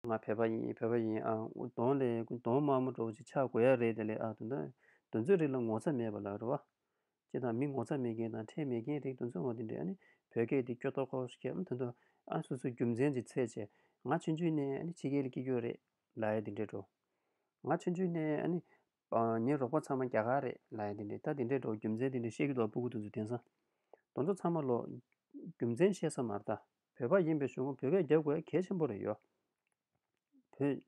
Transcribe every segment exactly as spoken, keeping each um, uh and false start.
ང་བོད་པ་ཡིན། བོད་པ་ཡིན། ཨ་གདོང་ལས་གདོང་དམར་མོ་འདྲ་བོ་ཅིག་ཆགས་དགོས་ཡ་རེད། དེ་ལས་ཨ་དོན་དག་དེ་ཚོའི་རིགས་ལ་ངོ་ཚ་མེད་པ་ལ་རེད་བ། སྤྱིར་བཏང་མི་ངོ་ཚ་མེད་མཁན་དང་ཁྲེལ་མེད་མཁན་རིགས་དེ་ཚོ་འོ་དེ་འདྲས། ཨ་ནི་བོད་སྐད་དེ་སྐྱོ་ཏོག་ཏོག་ཞིག་གམ་དོན་དུ་ཨ་སོ་སོའི་རྒྱུ་མཚན་ཅིག་འཚོལ་བྱས། ང་ཆུང་ཆུང་ནས་ཨ་ནི་ཕྱི་རྒྱལ་ལ་སྐྱེས་ཡོད་རེད་ལབ་ཡ་དེ་འདྲས་འགྲོ། ང་ཆུང་ཆུང་ནས་ཨ་ནི་ངའི་རོགས་པ་ཚང་མ་རྒྱ་གར་རེད་ལབ་ཡ་དེ་འདྲས། ད་དེ་འདྲས་འགྲོ། རྒྱུ་མཚན་དེ་འདྲས་བཤད་ཀྱི་འདུག་སྤུ་གུ་དེ་ཚོ། དེང་སང་དེ་ཚོ་ཚང་མ་ལོ་རྒྱུ་མཚན་ཤེས་ས་མ་རེད་ད། བོད་པ་ཡིན་པའི་གཞུག་གུ་བོད་སྐད་རྒྱབ་དགོས་ཡ་གལ་ཆེན་པོ་རེད་ཡོ། བོད།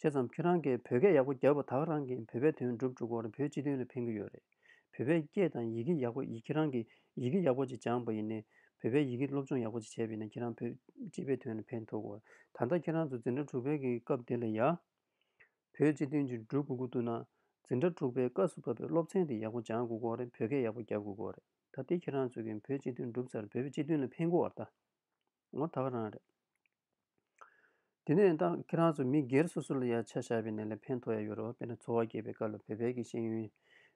བྱས་ཙང་ཁྱེད་རང་གིས་བོད་སྐད་ཡག་པོ་རྒྱབ་པ་ད་ག་རང་གིས་བོད་པའི་དོན་སྒྲུབ་འགྲོ་གི་ཡོད་རེད། བོད་སྤྱི་དོན་ལ་ཕན་གྱི་ཡོད་རེད། བོད་པའི་སྐད་དང་ཡི་གེ་ཡག་པོ་ཡི་ཁྱེད་རང་གིས་ཡི་གེ་ཡག་པོ་ཅིག་སྦྱངས་པ་ཡིན་ནའི། བོད་པའི་ཡི་གེ་སློབ་སྦྱོང་ཡག་པོ་ཅིག་བྱས་པ་ཡིན་ན་ཁྱེད་རང་བོད་སྤྱི་པའི་དོན་ལ་ཕན་ཐོགས་གི་ཡོད་རེད། ད་ལྟ་ཁྱེད་རང་ཚོ་འཛིན་གྲྭ་དྲུག་པའི་གི་སྐབས་དེ་ལ་ཡ། བོད་སྤྱི་དོན་ཅིག་སྒྲུབ་དགོས་ཀྱི་འདུག་ན། འཛིན་གྲྭ་དྲུག་པའི་སྐབས་སུ་བབས་པའི་སློབ་ཚན་དེ་ཡག་པོ་སྦྱང་དགོས་ཀྱི་ཡོད་རེད། བོད་སྐད་ཡག་པོ་རྒྱབ་དགོས་ཀྱི་ཡོད་རེད། ད་ལྟའི་ཁྱེད་རང་ཚོས་ཀྱིས་བོད་སྤྱི་དོན་སྒྲུབ་ཚར། བོད་པའི་སྤྱི་དོན་ལ་ཕན་གྱི་ཡོད་རེད་ད། འོ་ད་ག་རང་རེད། དེ་ནས་ད་ཁྱེད་རང་ཚོ་མི་སྒེར་སོ་སོ་ལ་ཡ་ཆ་བཞག་པ་ཡིན་ན་ལས་ཕན་ཐོགས་ཡ་ཡོད་རེད་བ། དཔེར་ན་འཚོ་བ་སྐྱེལ་བའི་སྐབས་ལ་བོད་པའི་གི་ཤེས་ཡོན་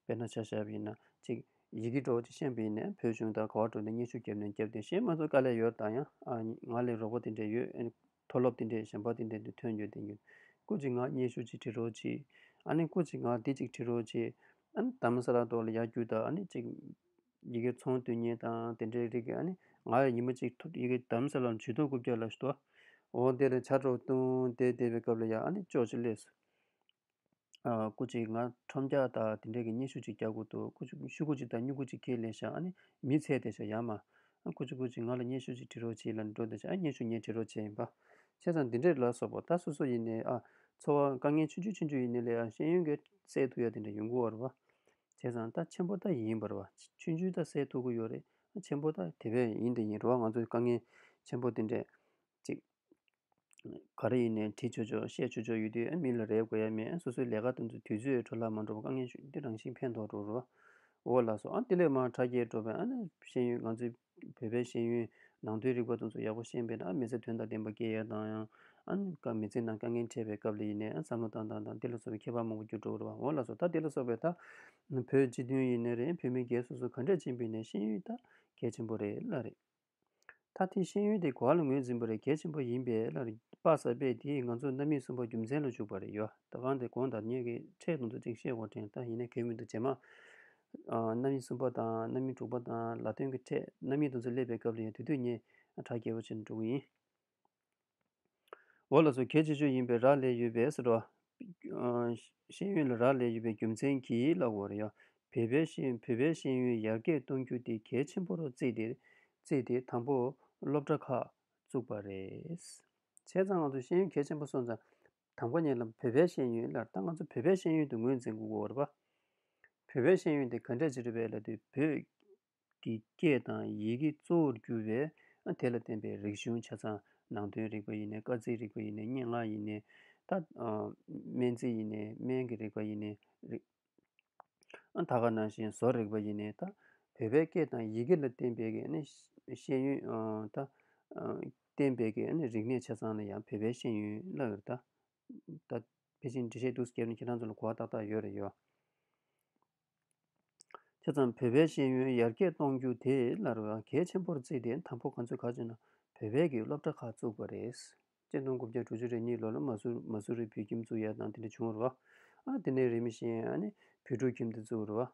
དཔེར་ན་ཆ་བཞག་པ་ཡིན་ན་ཅིག་ཡི་གེ་འདྲ་བོ་ཅིག་ཤེས་པ་ཡིན་ན་བོད་གཞུང་དང་ག་བ་འགྲོ་ནས་སྙན་ཞུ་རྒྱབ་ནས་རྒྱབ་དེ་ཤེས་མ་ཐུབ་དཀའ་ལས་ཡོད་རེད་ད། ཡང་ཨ་ང་ལ་རོགས་པ་དེ་འདྲས་ཡོད། ཨ་ནི་མཐོ་སློབ་དེ་འདྲས་གཞན་པ་དེ་འདྲས་དུ་ཐོན་ཡོད་དེ་ཡོད། སྐུ་མཁྱེན་ང་སྙན་ཞུ་ཅིག་བྲིས་རོགས་གྱིས། ཨ་ནི་སྐུ་མཁྱེན་ང་འདི་ཅིག་བྲིས་རོགས་གྱིས། ཨ་ནི་དྷ་རམ་ས་ལ་ཐོག་ལ་ཡར་རྒྱུགས་དང་། ཨ་ནི་ཅིག་ཡི་གེ་ཚོང་བསྡུ་མཁན་དང་དེ་འདྲའི་རིགས་ཀྱི། ཨ་ནི་ང་ཡང་ཉི་མ་གཅིག་ཐུག་ཡི་གེ་དྷ་རམ་ས་ལ་ཇུས་གཏོགས་རྐུབ་བཀྱག་ལ་ཞུ་དོ། འོ་དེ་ལ་ཇ་དྲོ་བཏུང་བསྡད་བསྡད་པའི་སྐབས་ལ་ཡ། ཨ་ནི་ཅོག་ཅིག་སླེབས་སོང་། ཨ་སྐུ་མཁྱེན་ང་ཁྲོམ་རྒྱག་དང་དེ་འདྲའི་གི་སྙན་ཞུ་ཅིག་རྒྱག་དགོས་འདུག་སྐུ་མཁྱེན་ཤོག་གུ་གཅིག་དང་སྨྱུ་གུ་གཅིག་ཁྱེར་སླེབས་ཤག་ཨ་ནི་མི་ཚད་བསྡད་ཤག་ཡ་མ། ཨ་སྐུ་མཁྱེན་སྐུ་མཁྱེན་ང་ལ་སྙན་ཞུ་ཅིག་བྲིས་རོགས་བྱེད་ལབ་འགྲོ་བསྡད་ཤག་ཨ་སྙན་ཞུ་ངས་བྲིས་རོགས་བྱས་ཡིན་པ། བྱས་ཙང་འདི་འདྲའི་ལ་སོགས་པ་ད་སོ་སོ་ཡིན་ནའི་ཨ་འཚོ་བ་དཀའ་ངལ་ཆུང་ཆུང་ཆུང་ཆུང་ཡིན་ནའི་ལས་ཨ་ཤེས་ཡོན་གྱི་སེལ་ཐུབ་ཡ་དེ་འདྲ་ཡོང་གི་ཡོད་རེད་བ། བྱས་ཙང་ད་ཆེན་པོ་ད་ཡིན་པ་རེད་བ། ཆུང་ཆུང་ད་སེལ་ཐུབ་ཀྱི་ཡོད་རེད། ཨ་ཆེན་པོ་ད་དེ་བས་ཡིན་དེ་ཡིན་རེད་བ། ང་ཚོའི་དཀའ་ངལ་ཆེན་པོ་དེ་འདྲས་ཅིག་ག་རེ་ཡིན་ནའི་དྲི་ཆོག་ཆོག་བཤད་ཆོག་ཆོག་ཡོད་དུས་ཨ་མི་ལ་རེ་དགོས་ཡ་མེད། ཨ་སོ་སོའི་ལས་ཀ་དེ་ཚོ་དུས་ཚོད་འཕྲོ་བརླག་མ་འགྲོ་བ། དཀའ་ངལ་ཞུ་འདི་རང་བཞིན་ཕན་ཐོགས་འགྲོ་རོ། འོ་ལགས་སོ། ཨ་དེ་ལས་མར་དྲ་རྒྱའི་འགྲོ་བའི་ཨ་ནི་ཤེས་ཡོན་ང་ཚོའི་བོད་པའི་ཤེས་ཡོན་ནང་དོན་རིག་པ་དེ་ཚོ་ཡག་པོ་ཤེས་པས་ན། ཨ་མི་ཚེ་དོན་དང་ལྡན་པ་སྐྱེལ་ཡ་དང་། ཡང་ཨ་ནི་ཀ་མི་ཚེ་ནང་དཀའ་ངལ་འཕྲད་པའི་སྐབས་ལ་ཡིན་ནའི་ཨ་བསམ་བློ་བཏང་སྟངས་དང་དེ་ལ་སོགས་པའི་ཁྱད་པར་མང་པོ་འགྱུར་འགྲོ་གི་རེད་བ། འོ་ལགས་སོ། ད་དེ་ལ་སོགས་པའི་ད་བོད་སྤྱི་དོན་ཡིན་ནའི་རེད། བོད་མི་སྒེར་སོ་སོ་ག་འདྲས་ཕྱིན་པ་ཡིན་ནའི་ཤེས་ཡོན་ད་གལ་ཆེན་པོ་རེད་ལབ་རེད། ད་དེ་ཤེས་ཡོན་དེ་ག་ལ་ངོས་འཛིན་པ་རེད། གལ་ཆེན་པོ་ཡིན་པས་ལ་རེད། པ་ས་པས་དེས་ང་ཚོ་རྣམ་དབྱེ་གསུམ་པ་རྒྱུ་མཚན་ལ་འཇུག་པ་རེད་ཡོ། ད་གང་དེ་གོང་དང་ཉེ་གི་ཕྲད་དུ་འདུག་ཅིག་བཤད་དགོས་དྲན། ད་ཡིན་ནའི་གལ་མི་འདུག་རྗེས་མ་ཨ་རྣམ་དབྱེ་གསུམ་པ་དང་རྣམ་དབྱེ་དྲུག་པ་དང་ལ་དོན་གྱི་ཕྲད་རྣམ་དབྱེ་དེ་ཚོ་སླེབས་པའི་སྐབས་ལ་ཡང་དེ་དུས་ངས་གྲ་རྒྱས་པོ་བྱས་ནས་འགྲོ་གི་ཡིན། འོ་ལགས་སོ། གལ་ཆེ་ཤོས་ཡིན་པས་རག་ལས་ཡོད་པས་ཟེར་བ། ཤེས་ཡོན་ལ་རག་ལས་ཡོད་པའི་རྒྱུ་མཚན་གྱིས་ལབ་དགོས་རེད་ཡ། བོད་པའི་ཤེས་བོད་པའི་ཤེས་ཡོན་ཡར་རྒྱས་གཏོང་རྒྱུ་དེ་གལ་ཆེན་པོར་བརྩིས་ཏེ་བརྩིས་ཏེ་དང་པོ་སློབ་གྲྭ་ཁག་བཙུགས་པ་རེད། བྱས་ཙང་ང་ཚོ་ཤེས་ཡོན་གལ་ཆེན་པོ་སོང་ཙང་དང་པོ་ཉིད་ལ་བོད་པའི་ཤེས་ཡོན་ལ། ད་ང་ཚོ་བོད་པའི་ཤེས་ཡོན་དེ་ངོས་འཛིན་དགོས་རེད་པ། བོད་པའི་ཤེས་ཡོན་དེ་ག་འདྲ་ཅིག་རེད་པས་ལབ་དུས་བོད་ཀྱི་སྐད་དང་ཡི་གེ་གཙོ་བོར་གྱུར་པའི་དེ་ལ་བརྟེན་པའི་རིག་གཞུང་ཆ་ཚང་། ནང་དོན་རིག་པ་ཡིན་ནའི། སྐར་རྩིས་རིག་པ་ཡིན་ནའི། སྙན་ངག་ཡིན་ནའི། ད་སྨན་རྩིས་ཡིན་ནའི། སྨན་གྱི་རིག་པ་ཡིན་ནའི་རིག་ད་ག་ནང་བཞིན་བཟོ་རིག་པ་ཡིན་ནའི། ད་བོད་པའི་སྐད་དང་ཡི་གེ་ལ་བརྟེན་པའི་གི་ནི་ཤེས་ཡོན། ད་བརྟེན་པའི་གི་ནི་རིག་གནས་ཆ་ཚང་ལ་ཡང་བོད་པའི་ཤེས་ཡོན་ལབ་ཡོད་ད། ད་ཕལ་ཆེར་འགྲེལ་བཤད་འདུག་སེ་བརྒྱབ་ནས་ཁྱེད་རང་ཚོ་ལ་གོ་བ་ཏག་ཏག་ཡོད་རེད་ཡོད། བྱས་ཙང་བོད་པའི་ཤེས་ཡོན་ཡར་རྒྱས་གཏོང་རྒྱུ་དེ་ལ་རུ་གལ་ཆེན་པོར་བརྩིས་ཏེ་དང་པོ་ག་ཚོད་ག་ཚོད་ན་བོད་པའི་གི་སློབ་གྲྭ་ཁག་བཙུགས་པ་རེད། གཅིག་སྟོང་དགུ་བརྒྱ་དྲུག་ཅུ་རེ་གཉིས་ལོ་ལ་མ་སུ་མ་སུ་རི་བོད་ཁྱིམ་བཙུགས་ཡ་དང་དེ་འདྲ་བྱུང་བ་རེད་བ། ཨ་དེ་ནས་རིམ་བཞིན་ཨ་ནི་བོད་ཕྲུག་ཁྱིམ་དེ་བཙུགས་རེད་བ།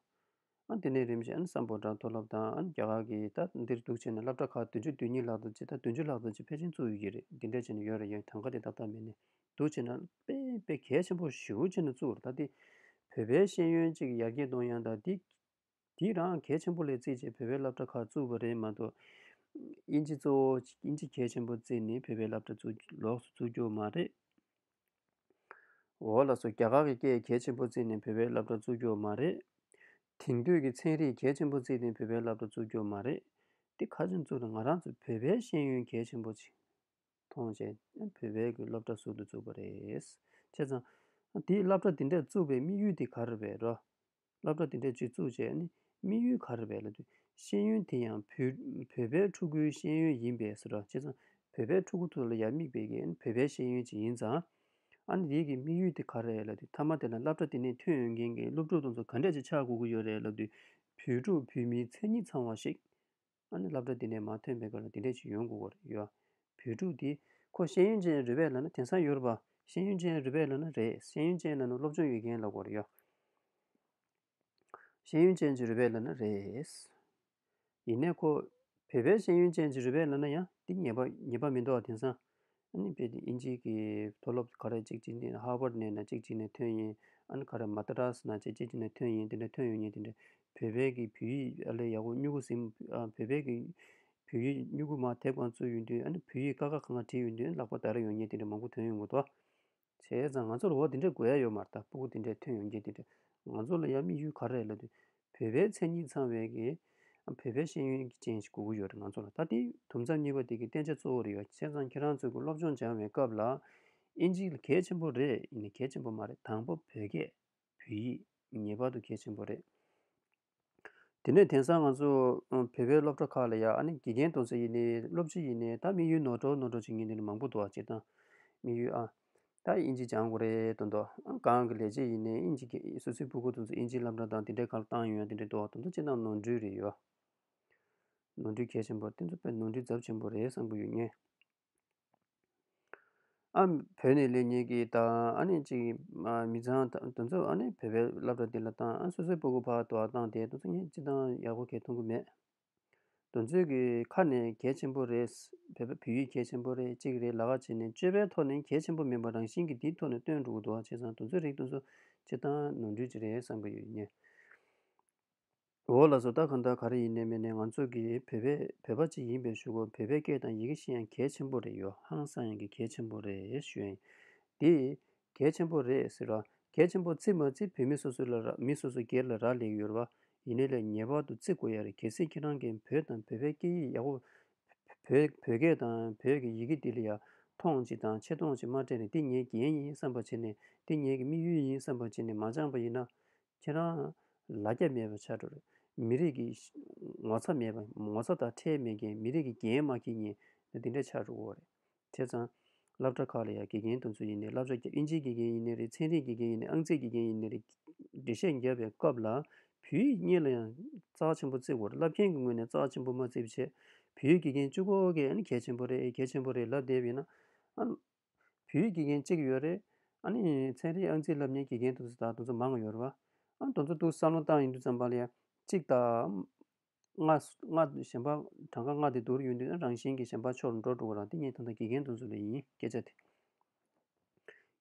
ཨ་དེ་ནས་རིམ་བཞིན་ཨ་ནི་སམ་བྷོ་ཊ་མཐོ་སློབ་དང་། ཨ་ནི་རྒྱ་གར་གི་ད་འདིར་འདུག་བྱས་ན་སློབ་གྲྭ་ཁག་བདུན་ཅུ་དོན་གཉིས་ལྷག་ཙམ་ཅིག་ད་བདུན་ཅུ་ལྷག་ཙམ་ཅིག་ཕལ་ཆེར་བཙུགས་ཡོད་ཀྱི་རེད། འདི་འདྲ་བྱས་ནས་ཡོད་རེད་ཡོད། གྲངས་ཀ་དེ་ཏག་ཏག་མེད་ནས། འདུག་བྱས་ན་དཔེ་དཔེ་གལ་ཆེན་པོ་ཞེ་པོ་བྱས་ནས་བཙུགས་རེད། ད་དེ་བོད་པའི་ཤེས་ཡོན་ཅིག་ཡར་རྒྱས་གཏོང་ཡ་ད་འདི་འདི་རང་གལ་ཆེན་པོ་ལ་བརྩིས་བྱས་བོད་པའི་སློབ་གྲྭ་ཁག་བཙུགས་པ་རེད་མ་གཏོགས། དབྱིན་ཇི་གཙོ་བོ་དབྱིན་ཇི་གལ་ཆེན་པོ་བརྩིས་ནས་བོད་པའི་སློབ་གྲྭ་བཙུགས་ལོགས་སུ་བཙུགས་རྒྱུ་མ་རེད། འོ་ལགས་སོ། རྒྱ་གར་གྱི་སྐད་གལ་ཆེན་པོ་བརྩིས་ནས་བོད་པའི་སློབ་གྲྭ་བཙུགས་རྒྱུ་མ་རེད། དེང་དུས་ཀྱི་ཚན་རིག་གལ་ཆེན་པོ་བརྩིས་ནས་བོད་པའི་སློབ་གྲྭ་བཙུགས་རྒྱུ་མ་རེད། འདི་ག་ཚོད་བཙུགས་ན་ང་རང་ཚོ་བོད་པའི་ཤེས་ཡོན་གལ་ཆེན་པོ་ཅིག་མཐོང་བྱས་བོད་པའི་གི་སློབ་གྲྭ་ཟུར་དུ་བཙུགས་པ་རེད། བྱས་ཙང་དེའི་སློབ་གྲྭ་འདི་འདྲས་བཙུགས་པའི་དམིགས་ཡུལ་དེ་ག་རེ་རེད་རོ། སློབ་གྲྭ་དེ་འདྲས་ཅིག་བཙུགས་བྱས་ནི་དམིགས་ཡུལ་ག་རེ་རེད་ལབ་དུས། ཤེས་ཡོན་དེ་ཡང་བོད་བོད་པའི་ཕྲུ་གུའི་ཤེས་ཡོན་ཡིན་པས་ཟེར་རོ། བྱས་ཙང་བོད་པའི་ཕྲུ་གུ་ཚོ་ལ་ཡང་དམིགས་པའི་གི་བོད་པའི་ཤེས་ཡོན་ཅིག་ཡིན་ཙང་། ཨ་ནི་དེའི་གི་དམིགས་ཡུལ་དེ་ག་རེ་རེད་ལབ་དུས། མཐའ་མ་དེ་ལ་སློབ་གྲྭ་དེ་ནས་ཐོན་ཡོང་མཁན་གི་སློབ་ཕྲུག་དེ་ཚོ་ག་འདྲས་ཅིག་ཆགས་དགོས་ཀྱི་ཡོད་རེད་ལབ་དུས། བོད་ཕྲུག་བོད་མིའི་མཚན་ཉིད་ཚང་བ་ཞིག་ཨ་ནི་སློབ་གྲྭ་དེ་ནས་མར་ཐོན་པའི་སྐབས་ལ་དེ་འདྲས་ཅིག་ཡོང་དགོས་ཀྱི་ཡོད། བོད་ཕྲུག་དེ་ ཁོ་ཤེས་ཡོན་ཅན་རེད་པས་ལབ་ན་དེང་སང་ཡོད་རེད་པ། ཤེས་ཡོན་ཅན་རེད་པས་ལབ་ན་རེད། ཤེས་ཡོན་ཅན་ལབ་ན་སློབ་སྦྱོང་ཡོད་མཁན་ལབ་དགོས་རེད་ཡ། ཤེས་ཡོན་ཅན་ཅིག་རེད་པས་ལབ་ན་རེད། ཡིན་ནའི་ཁོ་བོད་པའི་ཤེས་ཡོན་ཅན་ཅིག་རེད་པས་ལབ་ན་ཡང་དེ་ངེས་པ་ངེས་པ་མི་འདུག་བ། དེང་སང་ཨ་ནི་དཔེ་དེ་དབྱིན་ཇི་གི་མཐོ་སློབ་ག་རེ་གཅིག་གཅིག་ནས་ཧར་ཝརཌ་ནས་ན་གཅིག་གཅིག་ནས་ཐོན་ཡིན། ཨ་ནི་ག་རེ་མ་ཏ་ར་སི་ན་གཅིག་གཅིག་གཅིག་ནས་ཐོན་ཡིན། དེ་འདྲ་ཐོན་ཡོང་མཁན་དེ་འདྲ་བོད་པའི་གི་བོད་ཡིག་ཨ་ལས་ཡག་པོ་སྨྱུ་གུ་ཟིན། ཨ་བོད་པའི་གི་བོད་ཡིག་སྨྱུ་གུ་མར་དེབ་སྒང་བཙུགས་ཡོང་དུས། ཨ་ནི་བོད་ཡིག་ཀ་ཁ་གང་ག་བྲིས་ཡོང་དུས་ལག་པ་འདར་ཡོང་མཁན་དེ་འདྲ་མང་པོ་ཐོན་ཡོང་གི་འདུག་བ། བྱས་ཙང་ང་ཚོ་ལ་འོ་དེ་འདྲ་དགོས་ཡ་ཡོད་མ་རེད། ད་སྤུ་གུ་དེ་འདྲ་ཐོན་ཡོང་མཁན་དེ་འདྲ། ང་ཚོ་ལ་ཡང་དམིགས་ཡུལ་ག་རེ་རེད་ལབ་དུས། བོད་པའི་མཚན་ཉིད་ཚང་བའི་གི་བོད་པའི་ཤེས་ཡོན་ཅན་ཞིག་དགོས་ཀྱི་ཡོད་རེད་ང་ཚོ་ལ། ད་དེ་དུམ་མཚམས་གཉིས་པ་དེ་གི་བསྟན་བྱ་གཙོ་བོ་རེད་ཡོད། བྱས་ཙང་ཁྱེད་རང་ཚོས་གི་སློབ་སྦྱོང་སྦྱང་བའི་སྐབས་ལ་དབྱིན་ཇི་ལ་གལ་ཆེན་པོ་རེད། ཡིན་ནའི་གལ་ཆེན་པོ་མ་རེད། དང་པོ་བོད་སྐད་བོད་ཡིག་ངེས་པར་དུ་གལ་ཆེན་པོ་རེད། དེ་ནས་དེང་སང་ང་ཚོ་བོད་པའི་སློབ་གྲྭ་ཁག་ལ་ཡ་ཨ་ནི་དགེ་རྒན་དེ་ཚོ་ཡིན་ནའི་སློབ་སྤྱི་ཡིན་ནའི་ད་དམིགས་ཡུལ་ནོར་འགྲོ་ནོར་འགྲོ་བྱེད་མཁན་དེ་འདྲ་མང་པོ་འདུག་བ། སྤྱིར་བཏང་དམིགས་ཡུལ་ཨ་ད་དབྱིན་ཇི་སྦྱང་དགོས་རེད་དོན་དུ། ཨ་གང་གི་ལས་བྱེད་ཡིན་ནའི་དབྱིན་ཇི་གི་སོ་སོའི་སྤུ་གུ་དེ་ཚོ་དབྱིན་ཇི་སློབ་གྲྭ་དང་དེ་འདྲའི་ཁག་ལ་བཏང་ཡོང་ཡ་དེ་འདྲ་འདུག་བ། དེ་ཚོ་སྤྱིར་བཏང་ནོར་འཁྲུལ་རེད་ཡོད། ནོར་འཁྲུལ་གལ་ཆེན་པོ་དེ་ཚོ་དཔེ་ནོར་འཁྲུལ་ཚབས་ཆེན་པོ་རེད་བསམ་གྱི་ཡོད་ངས། ཨ་བོད་ནས་སླེབས་མཁན་གྱི་ད་ཨ་ནི་ཅིག་མི་ཚང་དེ་ཚོ་ཨ་ནི་བོད་པའི་སློབ་གྲྭ་འདི་ལ་བཏང་། ཨ་སོ་སོའི་སྤུ་གུ་ཕར་དུ་བཏང་སྟེ་དེ་ཚོ་ངས་སྤྱིར་བཏང་ཡག་པོ་གང་ཡང་མཐོང་གི་མེད། དེ་ཚོའི་གི་ཁ་ནས་གལ་ཆེན་པོ་རེད། བོད་པ་བོད་ཡིག་གལ་ཆེན་པོ་རེད། གཅིག་རེད་ལབ་ཀ་བྱས་ནས་སྤྱོད་པའི་ཐོག་ནས་གལ་ཆེན་པོ་མིན་པ་རང་བཞིན་གྱིས་དེའི་ཐོག་ནས་སྟོན་འགྲོ་གི་འདུག་བ། བྱས་ཙང་དེ་ཚོའི་རིགས་དེ་ཚོ་སྤྱིར་བཏང་ནོར་འཁྲུལ་ཅིག་རེད་བསམ་གྱི་ཡོད་ངས། འོ་ལགས་སོ། ད་གང་ལྟར་ག་རེ་ཡིན་ནའི་མིན་ནའི་ང་ཚོ་གི་བོད་པའི་བོད་པ་ཅིག་ཡིན་པའི་གཞུག་གུ་བོད་པའི་སྐད་དང་ཡི་གེ་ཤེས་ཡ་གལ་ཆེན་པོ་རེད་ཡོད། ཧང་སང་ཡ་གི་གལ་ཆེན་པོ་རེད་ཞུ་ཡ་ཡིན། དེ་གལ་ཆེན་པོ་རེད་ཟེར་བ། གལ་ཆེན་པོ་བརྩི་མ་བརྩི་བོད་མི་སོ་སོ་ལ་རག་མི་སོ་སོ་སྒེར་ལ་རག་ལས་ཀྱི་ཡོད་རེད་བ། ཡིན་ནའི་ལས་ངེས་པར་དུ་བརྩི་དགོས་ཡ་རེད། གལ་སྲིད་ཁྱེད་རང་གིས་བོད་དང་བོད་པའི་སྐད་ཡིག་ཡག་པོ། བོད་བོད་སྐད་དང་བོད་ཀྱི་ཡི་གེ་འདི་ལ་ཡ་མཐོང་ཅིག་དང་ཆེ་མཐོང་ཅིག་མ་སྤྲད་ནས་འདི་ངའི་འགན་ཡིན་བསམ་པ་བྱས་ནས་འདི་ངའི་གི་དམིགས་ཡུལ་ཡིན་བསམ་པ་བྱས་ནས་མ་སྦྱངས་པ་ཡིན་ན། ཁྱེད་རང་ལ་རྒྱ་མེད་པ་ཆགས་འགྲོ་རེད། མི་རིགས་ཀྱི་ངོ་ཚ་མེད་པ། ངོ་ཚ་དང་ཁྲེལ་མེད་མཁན། མི་རིགས་ཀྱི་འགན་མ་འཁྱེར་མཁན་འདི་འདྲ་ཆགས་འགྲོ་གི་རེད། བྱས་ཙང་སློབ་གྲྭ་ཁག་ལ་ཡང་དགེ་རྒན་དེ་ཚོ་ཡིན་ནའི་སློབ་གྲྭ་དབྱིན་ཇིའི་དགེ་རྒན་ཡིན་ནའི་རེད། ཚན་རིག་དགེ་རྒན་ཡིན་ནའི་རེད། ཨང་རྩིས་དགེ་རྒན་ཡིན་ནའི་རེད། འགྲེལ་བཤད་རྒྱབ་པའི་སྐབས་ལ་བོད་ཡིག་སྔོན་ལ་ཡང་རྩ་ཆེན་པོ་བརྩི་དགོས་རེད། བསླབ་མཁན་གྱི་ངོས་ནས་རྩ་ཆེན་པོ་མ་བརྩིས་པ་བྱས། བོད་ཡིག་དགེ་རྒན་གཅིག་པོ་གིས་ཨ་ནི་གལ་ཆེན་པོ་རེད། གལ་ཆེན་པོ་རེད་ལབ་བསྡད་པ་ཡིན་ན། ཨ། བོད་ཡིག་དགེ་རྒན་གཅིག་ཡོད་རེད། ཨ་ནི་ཚན་རིག་ཨང་རྩིས་བསླབ་མཁན་དགེ་རྒན་དེ་ཚོ་དང་དེ་ཚོ་མང་བ་ཡོད་རེད་བ། ཨ་ནི་དེ་ཚོ་འདུག་བསམ་བློ་བཏང་ཡོང་དུས་ཙམ་པ་ལ་ཡ་གཅིག་དང་ལྔ་ལྔ་གཞན་པ་གྲངས་ཀ་ལྔ་དེ་བསྡུར་ཡོང་དུས་རང་བཞིན་གྱིས་གཞན་པ་ཕྱོགས་ལ་འགྲོ་འགྲོ་གི་རེད། དེ་ངས་ད་ལྟ་དགེ་རྒན་དེ་ཚོ་ལ་ཡིན་སྐད་ཆ་དེ།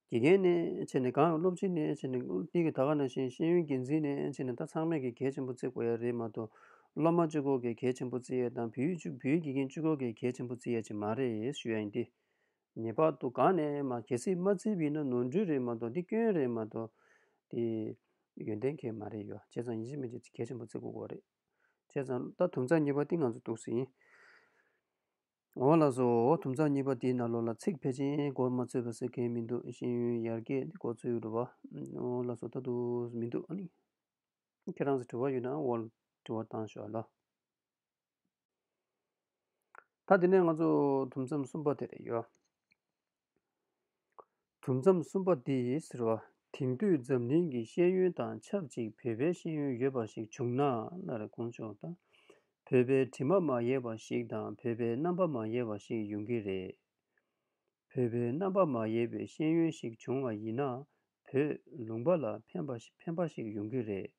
དགེ་རྒན་ནས་བྱས་ནས་གང་སློབ་སྤྱི་ནས་བྱས་ནས་དེ་གི་ད་ག་ནང་བཞིན་ཤེས་ཡོན་འགན་འཛིན་ནས་བྱས་ནས་ད་ཚང་མས་ཀྱི་གལ་ཆེན་པོ་བརྩི་དགོས་ཡ་རེད་མ་གཏོགས། སློབ་མ་གཅིག་པོ་གིས་གལ་ཆེན་པོ་བརྩི་ཡ་དང་བོད་ཡིག་གཅིག་བོད་ཡིག་དགེ་རྒན་གཅིག་པོ་གིས་གལ་ཆེན་པོ་བརྩི་ཡ་ཅིག་མ་རེད་ཞུ་ཡ་ཡིན་ཏེ། ངེས་པར་དུ་གང་ནས་མ་གལ་སྲིད་མ་བརྩིས་པ་ཡིན་ན་ནོར་འཁྲུལ་རེད་མ་གཏོགས་འདི་སྐྱོན་རེད་མ་གཏོགས་དེ་ཡོན་ཏན་གང་ཡང་མ་རེད་ཡོད། བྱས་ཙང་ཡིན་གཅིག་མིན་གཅིག་གལ་ཆེན་པོ་བརྩི་དགོས་ཀྱི་རེད། བྱས་ཙང་ད་དུམ་ཚན་གཉིས་པ་འདི་ང་ཚོ་འདུག་སེ་ཡིན། འོ་ལགས་སོ། འོ་དུམ་ཚན་གཉིས་པ་འདིའི་ནང་ལོགས་ལ་ཚིག་ཕལ་ཆེར་འགོ་མ་ཚུགས་པ་ཟེར་མཁན་མི་འདུག་ཤེས་ཡོན་ཡར་རྒྱས་འདི་འགོ་ཚུགས་ཡོད་རེད་བ། འོ་ལགས་སོ། ད་དུ་མི་འདུག་ཨ་ནི་ཁྱེད་རང་ཚོ་དྲི་བ་ཡོད་ན་འོ་དྲི་བ་བཏང་ཤོག་ཨ་ལ། ད་དེ་ནས་ང་ཚོ་དུམ་མཚམས་གསུམ་པ་དེ་རེད་ཡོད། དུམ་མཚམས་གསུམ་པ་འདི་ཟེར་བ། དེང་དུས་འཛམ་གླིང་གི་ཤེས་ཡོན་དང་ཆབས་ཅིག་བོད་པའི་ཤེས་ཡོན་ཡོད་པ་ཞིག་བྱུང་ན་ལབ་རེད། དགོངས་ཆོག་དང་། བོད་པའི་དྲི་མ་མ་ཡལ་བ་ཞིག་དང་བོད་པའི་རྣམ་པ་མ་ཡལ་བ་ཞིག་ཡོང་གི་རེད། བོད་པའི་རྣམ་པ་མ་ཡལ་བའི་ཤེས་ཡོན་ཞིག་བྱུང་བ་ཡིན་ན། བོད་ལུང་པ་ལ་ཕན་པ་ཕན་པ་ཞིག་ཡོང་གི་རེད།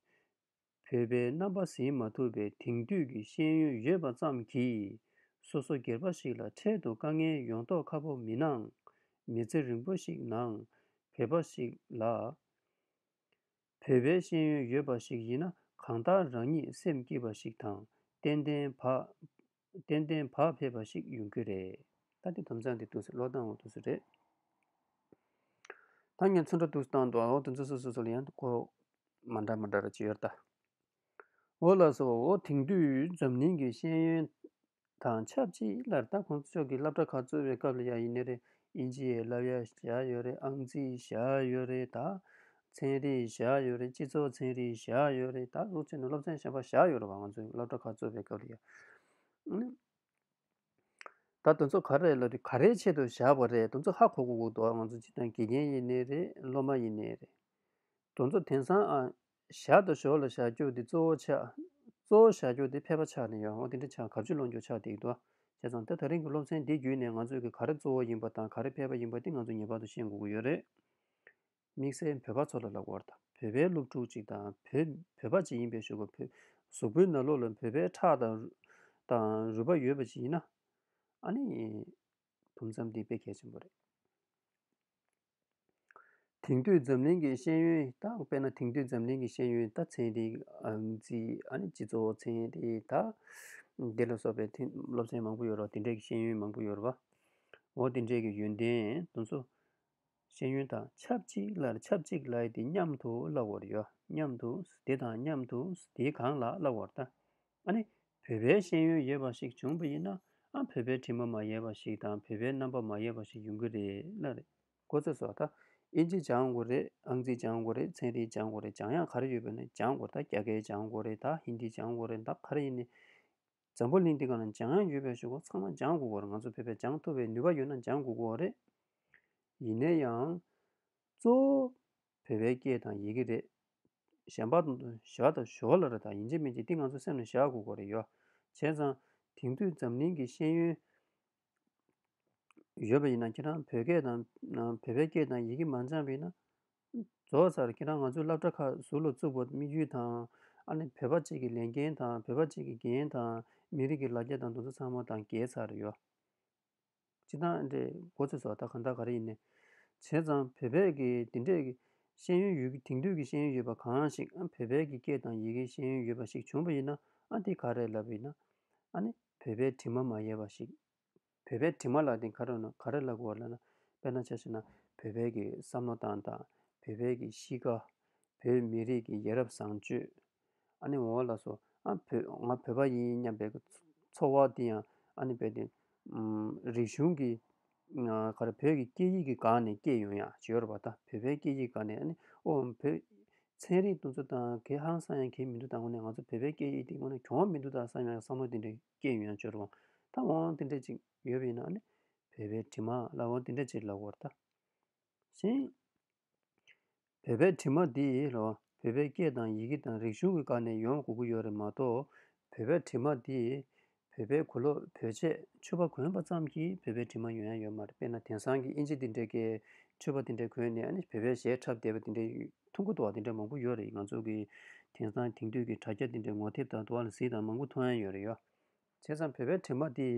བོད་པའི་རྣམ་པ་ཟིན་མ་ཐུབ་པའི་དེང་དུས་ཀྱི་ཤེས་ཡོན་ཡོད་པ་ཙམ་གྱིས་སོ་སོ་སྒེར་པ་ཞིག་ལ་འཕྲལ་དུ་དཀའ་ངལ་ཡོང་མདོག་ཁ་པོ་མི་སྣང་། མི་ཚེ་རིང་པོ་ཞིག་ནང་བོད་པ་ཞིག་ལ་བོད་པའི་ཤེས་ཡོན་ཡོད་པ་ཞིག་ཡིན་ན་གང་ལྟར་རང་ཉིད་སེམས་སྐྱིད་པ་ཞིག་དང་ཏན་ཏན་བག་ཏན་ཏན་བག་ཕེབས་པ་ཞིག་ཡོང་གི་རེད། ད་དེ་དུམ་ཚན་དེ་འདུག་སེ་བློ་བཏང་འོ་འདུག་སེ་རེད། ད་ངས་ཚོན་ཁྲ་འདུག་སེ་བཏང་འདུག་འོ་དེ་ཚོ་སོ་སོ་སོ་ལ་ཡང་གོ་མ་འདྲ་མ་འདྲ་ར་ཅིག་ཡོད་ད། འོ་ལགས་སོ། འོ་དེང་དུས་འཛམ་གླིང་གི་ཤེས་ཡོན་དང་ཆབས་ཅིག་ལ་ད་ཁོང་ཚོ་ཕྱོགས་ཀྱི་སློབ་གྲྭ་ཁག་གཙོས་པའི་སྐབས་ལ་ཡ་ཡིན་ནའི་རེད། དབྱིན་ཇི་ཡི་བསླབ་ཡ་བཞག་ཡོད་རེད། ཨང་རྩིས་བཞག་ཡོད་རེད། ད་ཚན་རིག་བཞག་ཡོད་རེད། སྤྱི་ཚོགས་ཚན་རིག་བཞག་ཡོད་རེད། ད་འུ་ཚོས་ནི་སློབ་ཚན་གཞན་པ་བཞག་ཡོད་རེད་བ། ང་ཚོའི་སློབ་གྲྭ་ཁག་གཙོས་པའི་སྐབས་ལ་ཡ། ཨ་ནི། ད་དེ་ཚོ་ག་རེ་ལབ་དུས་ག་རེའི་ཆེད་དུ་བཞག་པ་རེད། དེ་ཚོ་ཧ་གོ་དགོས་ཀྱི་འདུག་ང་ཚོ་སྤྱིར་བཏང་དགེ་རྒན་ཡིན་ནའི་རེད། སློབ་མ་ཡིན་ནའི་རེད། དེ་ཚོ་དེང་སང་ཨ་བཞག་དང་ཞོར་ལ་བཞག་རྒྱུ་དེ་གཙོ་བོ་ཆགས། གཙོ་བོ་བཞག་རྒྱུ་དེ་ཕལ་པ་ཆགས་ནས་ཡོད། འོ་དེ་འདྲ་ཆགས་གབ་ཆུ་སློང་རྒྱུ་ཆགས་བསྡད་ཀྱི་འདུག་བྱས་ཙང་ད་དེ་རིང་གི་སློབ་ཚན་འདི་བརྒྱུད་ནས་ང་ཚོས་ཀྱི་ག་རེ་གཙོ་བོ་ཡིན་པ་དང་ག་རེ་ཕལ་པ་ཡིན་པ་དེ་ང་ཚོས་ངེས་པར་དུ་ཤེས་དགོས་ཀྱི་ཡོད་རེད། དམིགས་བསལ་བོད་པ་ཚོ་ལ་ལབ་དགོས་རེད་ད། བོད་པའི་སློབ་ཕྲུག་ཅིག་དང་བོད་བོད་པ་ཅིག་ཡིན་པའི་གཞུག་གུ་བོད་གཟུགས་པོའི་ནང་ལོགས་ལ་བོད་པའི་ཁྲག་དང་དང་རུས་པ་ཡོད་པ་ཅིག་ཡིན་ན། ཨ་ནི། དུམ་མཚམས་འདི་དཔེ་གལ་ཆེན་པོ་རེད། དེང་དུས་འཛམ་གླིང་གི་ཤེས་ཡོན་ད་དཔེར་ན་དེང་དུས་འཛམ་གླིང་གི་ཤེས་ཡོན་ད་ཚན་རིག་ཨང་རྩིས་ཨ་ནི་སྤྱི་ཚོགས་ཚན་རིག་ད་འདི་ལ་སོགས་པའི་ཐེ་སློབ་ཚན་མང་པོ་ཡོད་རེད་བ། དེ་འདྲའི་གི་ཤེས་ཡོན་མང་པོ་ཡོད་རེད་བ། འོ་དེ་འདྲའི་གི་ཡོན་ཏན་དེ་ཚོ་ཤེས་ཡོན་དང་ཆབས་ཅིག་ལ་ཆབས་ཅིག་ལ་དེ་མཉམ་དུ་ལབ་དགོས་རེད་ཡ། མཉམ་དུ་དེ་དང་མཉམ་དུ་དེའི་སྒང་ལ་ལབ་དགོས་རེད་ད། ཨ་ནི་བོད་པའི་ཤེས་ཡོན་ཡོད་པ་ཞིག་བྱུང་བ་ཡིན་ན། ཨ་བོད་པའི་དྲི་མ་མ་ཡལ་བ་ཞིག་དང་བོད་པའི་རྣམ་པ་མ་ཡལ་བ་ཞིག་ཡོང་གི་རེད་ལབ་རེད། མགོ་ཚོས་སོ་ད། ཨིན་ཇི་སྦྱང་དགོས་རེད། ཨང་རྩིས་སྦྱང་དགོས་རེད། ཚན་རིག་སྦྱང་དགོས་རེད། སྦྱང་ཡག་ག་རེ་ཡོད་པ་ནི་སྦྱང་དགོས་རེད་ད། རྒྱ་སྐད་སྦྱང་དགོས་རེད་ད། ཧིན་དི་སྦྱང་དགོས་རེད་ད། ག་རེ་ཡིན་ནི། འཛམ་བུ་གླིང་འདི་ག་ན་སྦྱང་ཡག་ཡོད་པའི་གཞུག་གུ་ཚང་མ་སྦྱང་དགོས་ཀྱི་རེད། ང་ཚོ་བོད་པས་སྦྱང་ཐུབ་པའི་ནུས་པ་ཡོད་ན་སྦྱང་དགོས་ཀྱི་རེད། ཡིན་ན་ཡང་། གཙོ་བོ་བོད་པའི་སྐད་དང་ཡི་གེ་རེད། གཞན་པ་དང་ཞོ་དང་ཞོ་ལ་རེད་ད། ཡིན་གཅིག་མིན་གཅིག་འདི་ང་ཚོ་སེམས་ལ་བཞག་དགོས་ཀྱི་རེད་ཡོ། བྱས་ཙང་དེང་དུས་འཛམ་གླིང་གི་ཤེས་ཡོན་ཡོད་པ་ཡིན་ན། ཁྱེད་རང་བོད་སྐད་དང་བོད་པའི་སྐད་དང་ཡི་གེ་མ་སྦྱངས་པ་ཡིན་ན། རྫོགས་ཚར། ཁྱེད་རང་ང་ཚོའི་སློབ་གྲྭ་ཁག་ཟུར་ལ་བཙུགས་པ་དམིགས་ཡུལ་དང་། ཨ་ནི་བོད་པ་གཅིག་གི་ལས་འགན་དང་བོད་པ་གཅིག་གི་འགན་དང་མི་རིགས་ཀྱི་ལ་རྒྱ་དང་དེ་ཚོ་ཚང་མ་དང་འགལ་ཚར་ཡོད། སྤྱིར་བཏང་འདྲའི་མགོ་ཚོས་སོ་ད་གང་ལྟར་ག་རེ་ཡིན་ནའི། བྱས་ཙང་བོད་པའི་གི་དེ་འདྲས་ཀྱི་ཤེས་ཡོན་ཡོད་ཀྱི་དེང་དུས་ཀྱི་ཤེས་ཡོན་ཡོད་པ་གང་ཞིག་ཨ་བོད་པའི་གི་སྐད་དང་ཡི་གེའི་ཤེས་ཡོན་ཡོད་པ་ཞིག་བྱུང་བ་ཡིན་ན། ཨ་དེ་ག་རེ་ལབ་ཡིན་ན། ཨ་ནི་བོད་པའི་དྲི་མ་མ་ཡལ་བ་ཞིག་བོད་པའི་དྲི་མ་ལ་དེ་ག་རེ་ན་ག་རེ་ལབ་དགོས་ལབ་ན། དཔེར་ན་ཆ་བཞག་ན་བོད་པའི་གི་བསམ་བློ་བཏང་སྟངས། བོད་པའི་གི་གཤིས་ཀ་བོད་མི་རིགས་ཀྱི་ཡ་རབས་བཟང་སྤྱོད། ཨ་ནི་འོ་ལ་སོ། ཨ་བོད་ང་བོད་པ་ཡིན་སྙམ་པའི་ཚོར་བ་དེ་ཡང་ཨ་ནི་བོད་དེ་རིག་གཞུང་གི་ག་རེ་བོད་ཀྱི་སྐད་ཡིག་གི་སྒང་ནས་སྐྱེས་ཡོང་ཡ་ཅིག་ཡོད་རེད་པ། ད་བོད་པའི་སྐད་ཡིག་སྒང་ནས་ཨ་ནི་ཨོ་བོད་ཚན་རིག་དེ་ཚོ་དང་གལ་ཧང་སང་ཡང་གལ་མི་འདུག་ད་དངོས་གནས་ང་ཚོ་བོད་པའི་སྐད་ཡིག་དེ་དངོས་གནས་གྱོང་མི་འདུག་ད་བསམ་ཡ་བསམ་བློ་དེ་འདྲ་སྐྱེས་ཡོང་ཡ་ཅིག་ཡོད་རེད་པ། ད་འོ་དེ་འདྲ་ཅིག་ཡོད་པ་ཡིན་ན་ཨ་ནི་བོད་པའི་དྲི་མ་ལབ་འོ་དེ་འདྲ་ཅིག་ལབ་དགོས་རེད་ད། གཞན། བོད་པའི་དྲི་མ་འདི་ལོ། བོད་པའི་སྐད་དང་ཡི་གེ་དང་རིག་གཞུང་གི་སྒང་ནས་ཡོང་དགོས་ཀྱི་ཡོད་རེད་མ་གཏོགས། བོད་པའི་དྲི་མ་འདི་བོད་པའི་གོ་ལོག་བོད་ཆས་ཕྱུ་པ་གོན་པ་ཙམ་གྱིས་བོད་པའི་དྲི་མ་ཡོང་ཡ་ཡོད་མ་རེད། དཔེར་ན་དེང་སང་གི་ཨིན་ཇི་འདི་འདྲའི་གི་ཕྱུ་པ་འདི་འདྲ་གོན་ནས་ཨ་ནི་བོད་པའི་གཞས་འཁྲབ་བསྡད་པ་འདི་འདྲ་མཐོང་གི་འདུག་བ། འདི་འདྲ་མང་པོ་ཡོད་རེད། ང་ཚོ་གི་དེང་སང་དེང་དུས་ཀྱི་དྲ་རྒྱ་འདི་འདྲའི་ངོ་དེབ་དང་དུ་བ་ལ་གཟིགས་དང་མང་པོ་མཐོང་ཡ་ཡོད་རེད་ཡོ། བྱས་ཙང་བོད་པའི་དྲི་མ་འདི།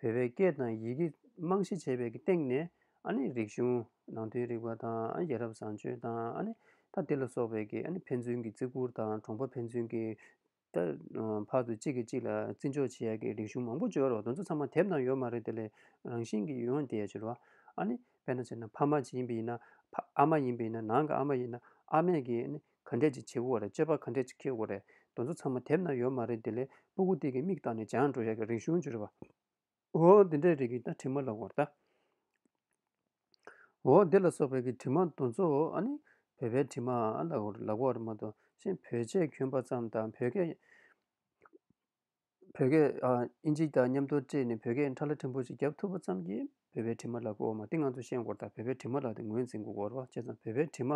བོད་པའི་སྐད་དང་ཡི་གེ་རྨང་གཞི་བྱས་པའི་གི་སྟེང་ནས་ཨ་ནི་རིག་གཞུང་ནང་དོན་རིག་པ་དང་ཨ་ཡ་རབས་བཟང་སྤྱོད་དང་ཨ་ནི་ད་དེ་ལ་སོགས་པའི་གི་ཨ་ནི་ཕན་ཚུན་གྱི་བརྩི་བཀུར་དང་གྲོང་པ་ཕན་ཚུན་གྱི་ད་ཕར་ཚུར་གཅིག་གིས་གཅིག་ལ་བརྩི་འཇོག་བྱེད་ཡ་གི་རིག་གཞུང་མང་པོ་ཅིག་ཡོད་རེད་བ། དེ་ཚོ་ཚང་མ་དེབ་ནང་ཡོད་མ་རེད། དེ་ལས་རང་བཞིན་གྱིས་ཡོང་བསྡད་ཡ་ཅིག་རེད་བ། ཨ་ནི་དཔེར་ན་བྱས་ན་ཕ་མ་ཅིག་ཡིན་པ་ཡིན་ན་ཕ་ཨ་མ་ཡིན་པ་ཡིན་ན་ནང་གི་ཨ་མ་ཡིན་ན་ཨ་མས་གི་ཨ་ནི་ག་འདྲས་ཅིག་བྱེད་དགོས་རེད། སྤྱོད་པ་ག་འདྲས་ཅིག་འཁྱེར་དགོས་རེད། དེ་ཚོ་ཚང་མ་དེབ་ནང་ཡོད་མ་རེད། དེ་ལས་སྤུ་གུ་དེ་གི་མིག་བལྟས་ནས་སྦྱངས་འགྲོ་ཡ་གི་རིག་གཞུང་ཅིག་རེད་བ། འོ་དེ་འདྲའི་རིགས་ཀྱི་ད་དྲི་མ་ལབ་དགོས་རེད་ད། འོ་དེ་ལ་སོགས་པའི་གི་དྲི་མ་དེ་ཚོ་ཨ་ནི་བོད་པའི་དྲི་མ་ལབ་དགོས་ལབ་དགོས་རེད་མ་གཏོགས་གཞན་བོད་ཆས་གྱོན་པ་ཙམ་དང་བོད་སྐད་བོད་སྐད་ཨ་ཨིན་ཇི་དང་མཉམ་དུ་སྤྲད་ནས་བོད་སྐད་ཕྲ་ལ་ཕྲན་བུ་ཞིག་རྒྱབ་ཐུབ་པ་ཙམ་གྱིས་བོད་པའི་དྲི་མ་ལབ་དགོས་མ། དེ་ང་ཚོ་ཤེས་དགོས་རེད་ད། བོད་པའི་དྲི་མ་ལབ་དེ་ངོས་འཛིན་དགོས་རེད་བ། བྱས་ཙང་བོད་པའི་དྲི་མ་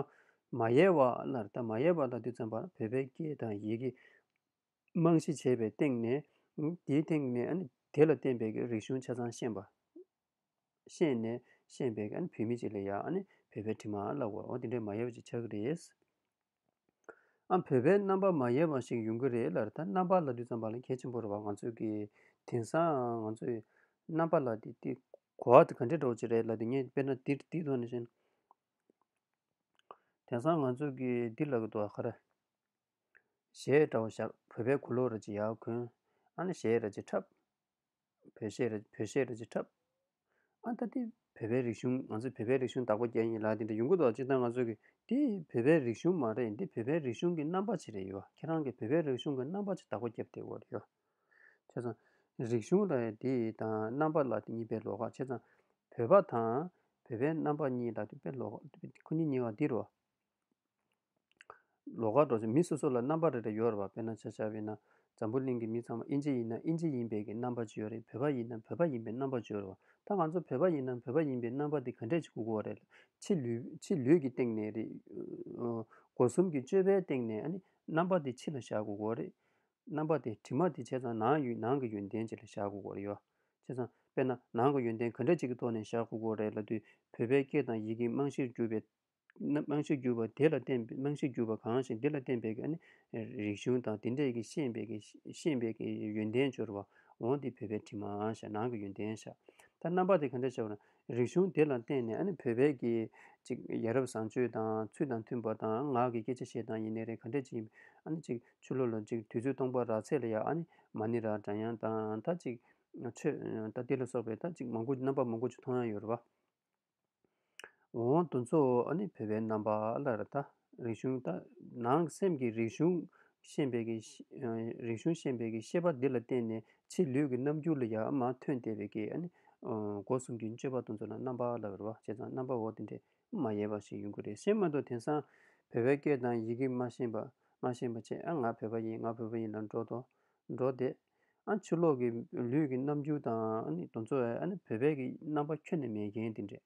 མ་ཡལ་བ་ལབ་རེད་ད། མ་ཡལ་བ་ལབ་དུས་ཙམ་པ་བོད་པའི་སྐད་དང་ཡི་གེ་རྨང་གཞི་བྱས་པའི་སྟེང་ནས། དེའི་སྟེང་ནས་ཨ་ནི་དེ་ལ་བརྟེན་པའི་གི་རིག་གཞུང་ཆ་ཚང་ཤེས་པ། ཤེས་ནས་ཤེས་པའི་གི་ཨ་ནི་བོད་མི་ཅིག་ལ་ཡ་ཨ་ནི་བོད་པའི་དྲི་མ་ལབ་དགོས། འོ་དེ་འདྲའི་མ་ཡལ་བ་ཅིག་ཆགས་ཀྱི་རེད། ཨ་བོད་པའི་རྣམ་པ་མ་ཡལ་བ་ཞིག་ཡོང་གི་རེད་ལབ་རེད་ད། རྣམ་པ་ལབ་དུས་ཙམ་པ་ལ་གལ་ཆེན་པོ་རེད་བ། ང་ཚོས་གི་དེང་སང་ང་ཚོས་རྣམ་པ་ལབ་དེ་དེ་གོ་བ་དེ་ག་འདྲའི་འདྲ་བོ་ཅིག་རེད་ལབ་དེ་ངས་དཔེར་ན་འདིར་འདིའི་ཐོག་ནས་བཤད་ན། དེང་སང་ང་ཚོས་གི་འདི་ལབ་གི་འདུག་ག་རེ། གཞས་འདྲ་བོ་བཞག་བོད་པའི་གོས་ལོག་ར་ཅིག་ཡར་གོན། ཨ་ནི་གཞས་ར་ཅིག་འཁྲབ། བོད་གཞས་ར་བོད་གཞས་ར་ཅིག་འཁྲབ། ཨ་ད་འདི་བོད་པའི་རིག་གཞུང་ང་ཚོས་བོད་པའི་རིག་གཞུང་བདག་པོ་རྒྱག་ཡིན་ལབ་དེ་འདྲ་ཡོང་གི་འདུག་སྤྱིར་བཏང་ང་ཚོས་གི་འདི་བོད་པའི་རིག་གཞུང་མ་རེད། འདི་བོད་པའི་རིག་གཞུང་གི་རྣམ་པ་ཅིག་རེད་ཡོད། ཁྱེད་རང་གི་བོད་པའི་རིག་གཞུང་གི་རྣམ་པ་ཅིག་བདག་པོ་རྒྱབ་བསྡད་ཡོད་རེད་ཡོད། བྱས་ཙང་རིག་གཞུང་ལ་འདི་དང་རྣམ་པ་ལ་འདི་གཉིས་དཔེ་ལོགས་ཀ། བྱས་ཙང་བོད་པ་དང་བོད་པའི་རྣམ་པ་གཉིས་ལ་འདི་དཔེ་ལོགས་ཀ། ཁོ་གཉིས་གཉིས་ཀ་འདི་རེད་བ། ལོགས་ཀ་འགྲོ་ཆེ། མི་སོ་སོ་ལ་རྣམ་པ་རེ་རེ་ཡོད་རེད་བ། དཔེར་ན་ཆ་བཞག་པ་ཡིན་ན་འཛམ་བུ་གླིང་གི་མི་ཚང་མ་ཨིན་ཇི་ཡིན་ན་ཨིན་ཇི་ཡིན་པའི་གི་རྣམ་པ་ཅིག་ཡོད་རེད། བོད་པ་ཡིན་ན་བོད་པ་ཡིན་པའི་རྣམ་པ་ཅིག་ཡོད་རེད་བ། ད་ང་ཚོ་བོད་པ་ཡིན་ན་བོད་པ་ཡིན་པའི་རྣམ་པ་དེ་ག་འདྲས་ཅིག་དགོས་ཀྱི་ཡོད་རེད། ཕྱི་ལུས་ཕྱི་ལུས་ཀྱི་སྟེང་ནས་རེད། སྒོ་གསུམ་གྱི་སྤྱོད་པའི་སྟེང་ནས་ཨ་ནི་རྣམ་པ་དེ་ཕྱི་ལ་བཞག་དགོས་ཀྱི་ཡོད་རེད། རྣམ་པ་དེ་དྲི་མ་དེ་བྱས་ཙང་ནང་ཡོད་ནང་གི་ཡོན་ཏན་ཅིག་ལ་བཞག་དགོས་ཀྱི་ཡོད་རེད་ཡོ། བྱས་ཙང་དཔེར་ན་ནང་གི་ཡོན་ཏན་ག་འདྲ་ཅིག་གི་ཐོག་ནས་བཞག་དགོས་ཀྱི་རེད་ལབ་དུས། བོད་པའི་སྐད་དང་ཡི་གེ་རྨང་གཞིར་གྱུར་པའི་རྨང་གཞིར་གྱུར་པ་དེ་ལ་བརྟེན་པའི་རྨང་གཞིར་གྱུར་པ་གང་ཞིག་འདི་ལ་བརྟེན་པའི་ཨ་ནི་རིག་གཞུང་དང་དེ་འདྲས་ཀྱི་ཤེས་པའི་གི་ཤེས་པའི་གི་ཡོན་ཏན་སྦྱོར་བ་འོང་། དེ་བོད་པའི་དྲི་མ་བཞག་ནང་གི་ཡོན་ཏན་བཞག་ད་རྣམ་པ་དེ་ག་འདྲས་བྱ་བ་ན། རིག་གཞུང་དེ་ལ་བརྟེན་ནས་ཨ་ནི་བོད་པའི་གི་ཅིག་ཡ་རབས་བཟང་སྤྱོད་དང་ཚུལ་དང་མཐུན་པ་དང་། ངག་གི་སྐད་ཆ་བཤད་སྟངས་ཡིན་ནའི་རེད། ག་འདྲས་ཅིག་ཡིན་ཨ་ནི་ཅིག་ཕྱི་ལོགས་ལ་ཅིག་དུས་ཚོད་སྟོང་པ་རག་ཚད་ལ་ཡ་ཨ་ནི་མ་ཎི་ར་སྒྲ་དབྱངས་དང་། ད་ཅིག་ཆོས་ད་དེ་ལ་སོགས་པའི་ད་ཅིག་མང་པོ་རྣམ་པ་མང་པོ་ཅིག་མཐོང་ཡ་ཡོད་རེད་བ། འོ་དེ་ཚོ་ཨ་ནི་བོད་པའི་རྣམ་པ་ལ་རེད། ད་རིག་གཞུང་ད་ནང་སེམས་ཀྱི་རིག་གཞུང་ཤེས་པའི་གི་ཤེས་རིག་གཞུང་ཤེས་པའི་གི་ཤེས་པ་འདི་ལ་བརྟེན་ནས་ཕྱི་ལུས་ཀྱི་རྣམ་འགྱུར་ལ་ཡང་མར་ཐོན་བསྡད་པའི་གི་ཨ་ནི་སྒོ་གསུམ་གྱི་སྤྱོད་པ་དེ་ཚོ་ལ་རྣམ་པ་ལབ་རེད་བ། བྱས་ཙང་རྣམ་པ་འོ་དེ་འདྲས་མ་ཡལ་བ་ཞིག་ཡོང་གི་རེད། ཤེས་མ་གཏོགས་དེང་སང་བོད་པའི་སྐད་དང་ཡི་གེ་མ་ཤེས་པ་མ་ཤེས་པ་བྱས། ཨ་ང་བོད་པ་ཡིན། ང་བོད་པ་ཡིན་ལབ་འགྲོ་དོ་འགྲོ་བསྡད། ཨ་ཕྱི་ལོགས་ཀྱི་ལུས་ཀྱི་རྣམ་འགྱུར་དང་ཨ་ནི་དེ་ཚོ་ཨ་ནི་བོད་པའི་གི་རྣམ་པ་ཁྱོན་ནས་མེད་མཁན་དེ་འདྲས།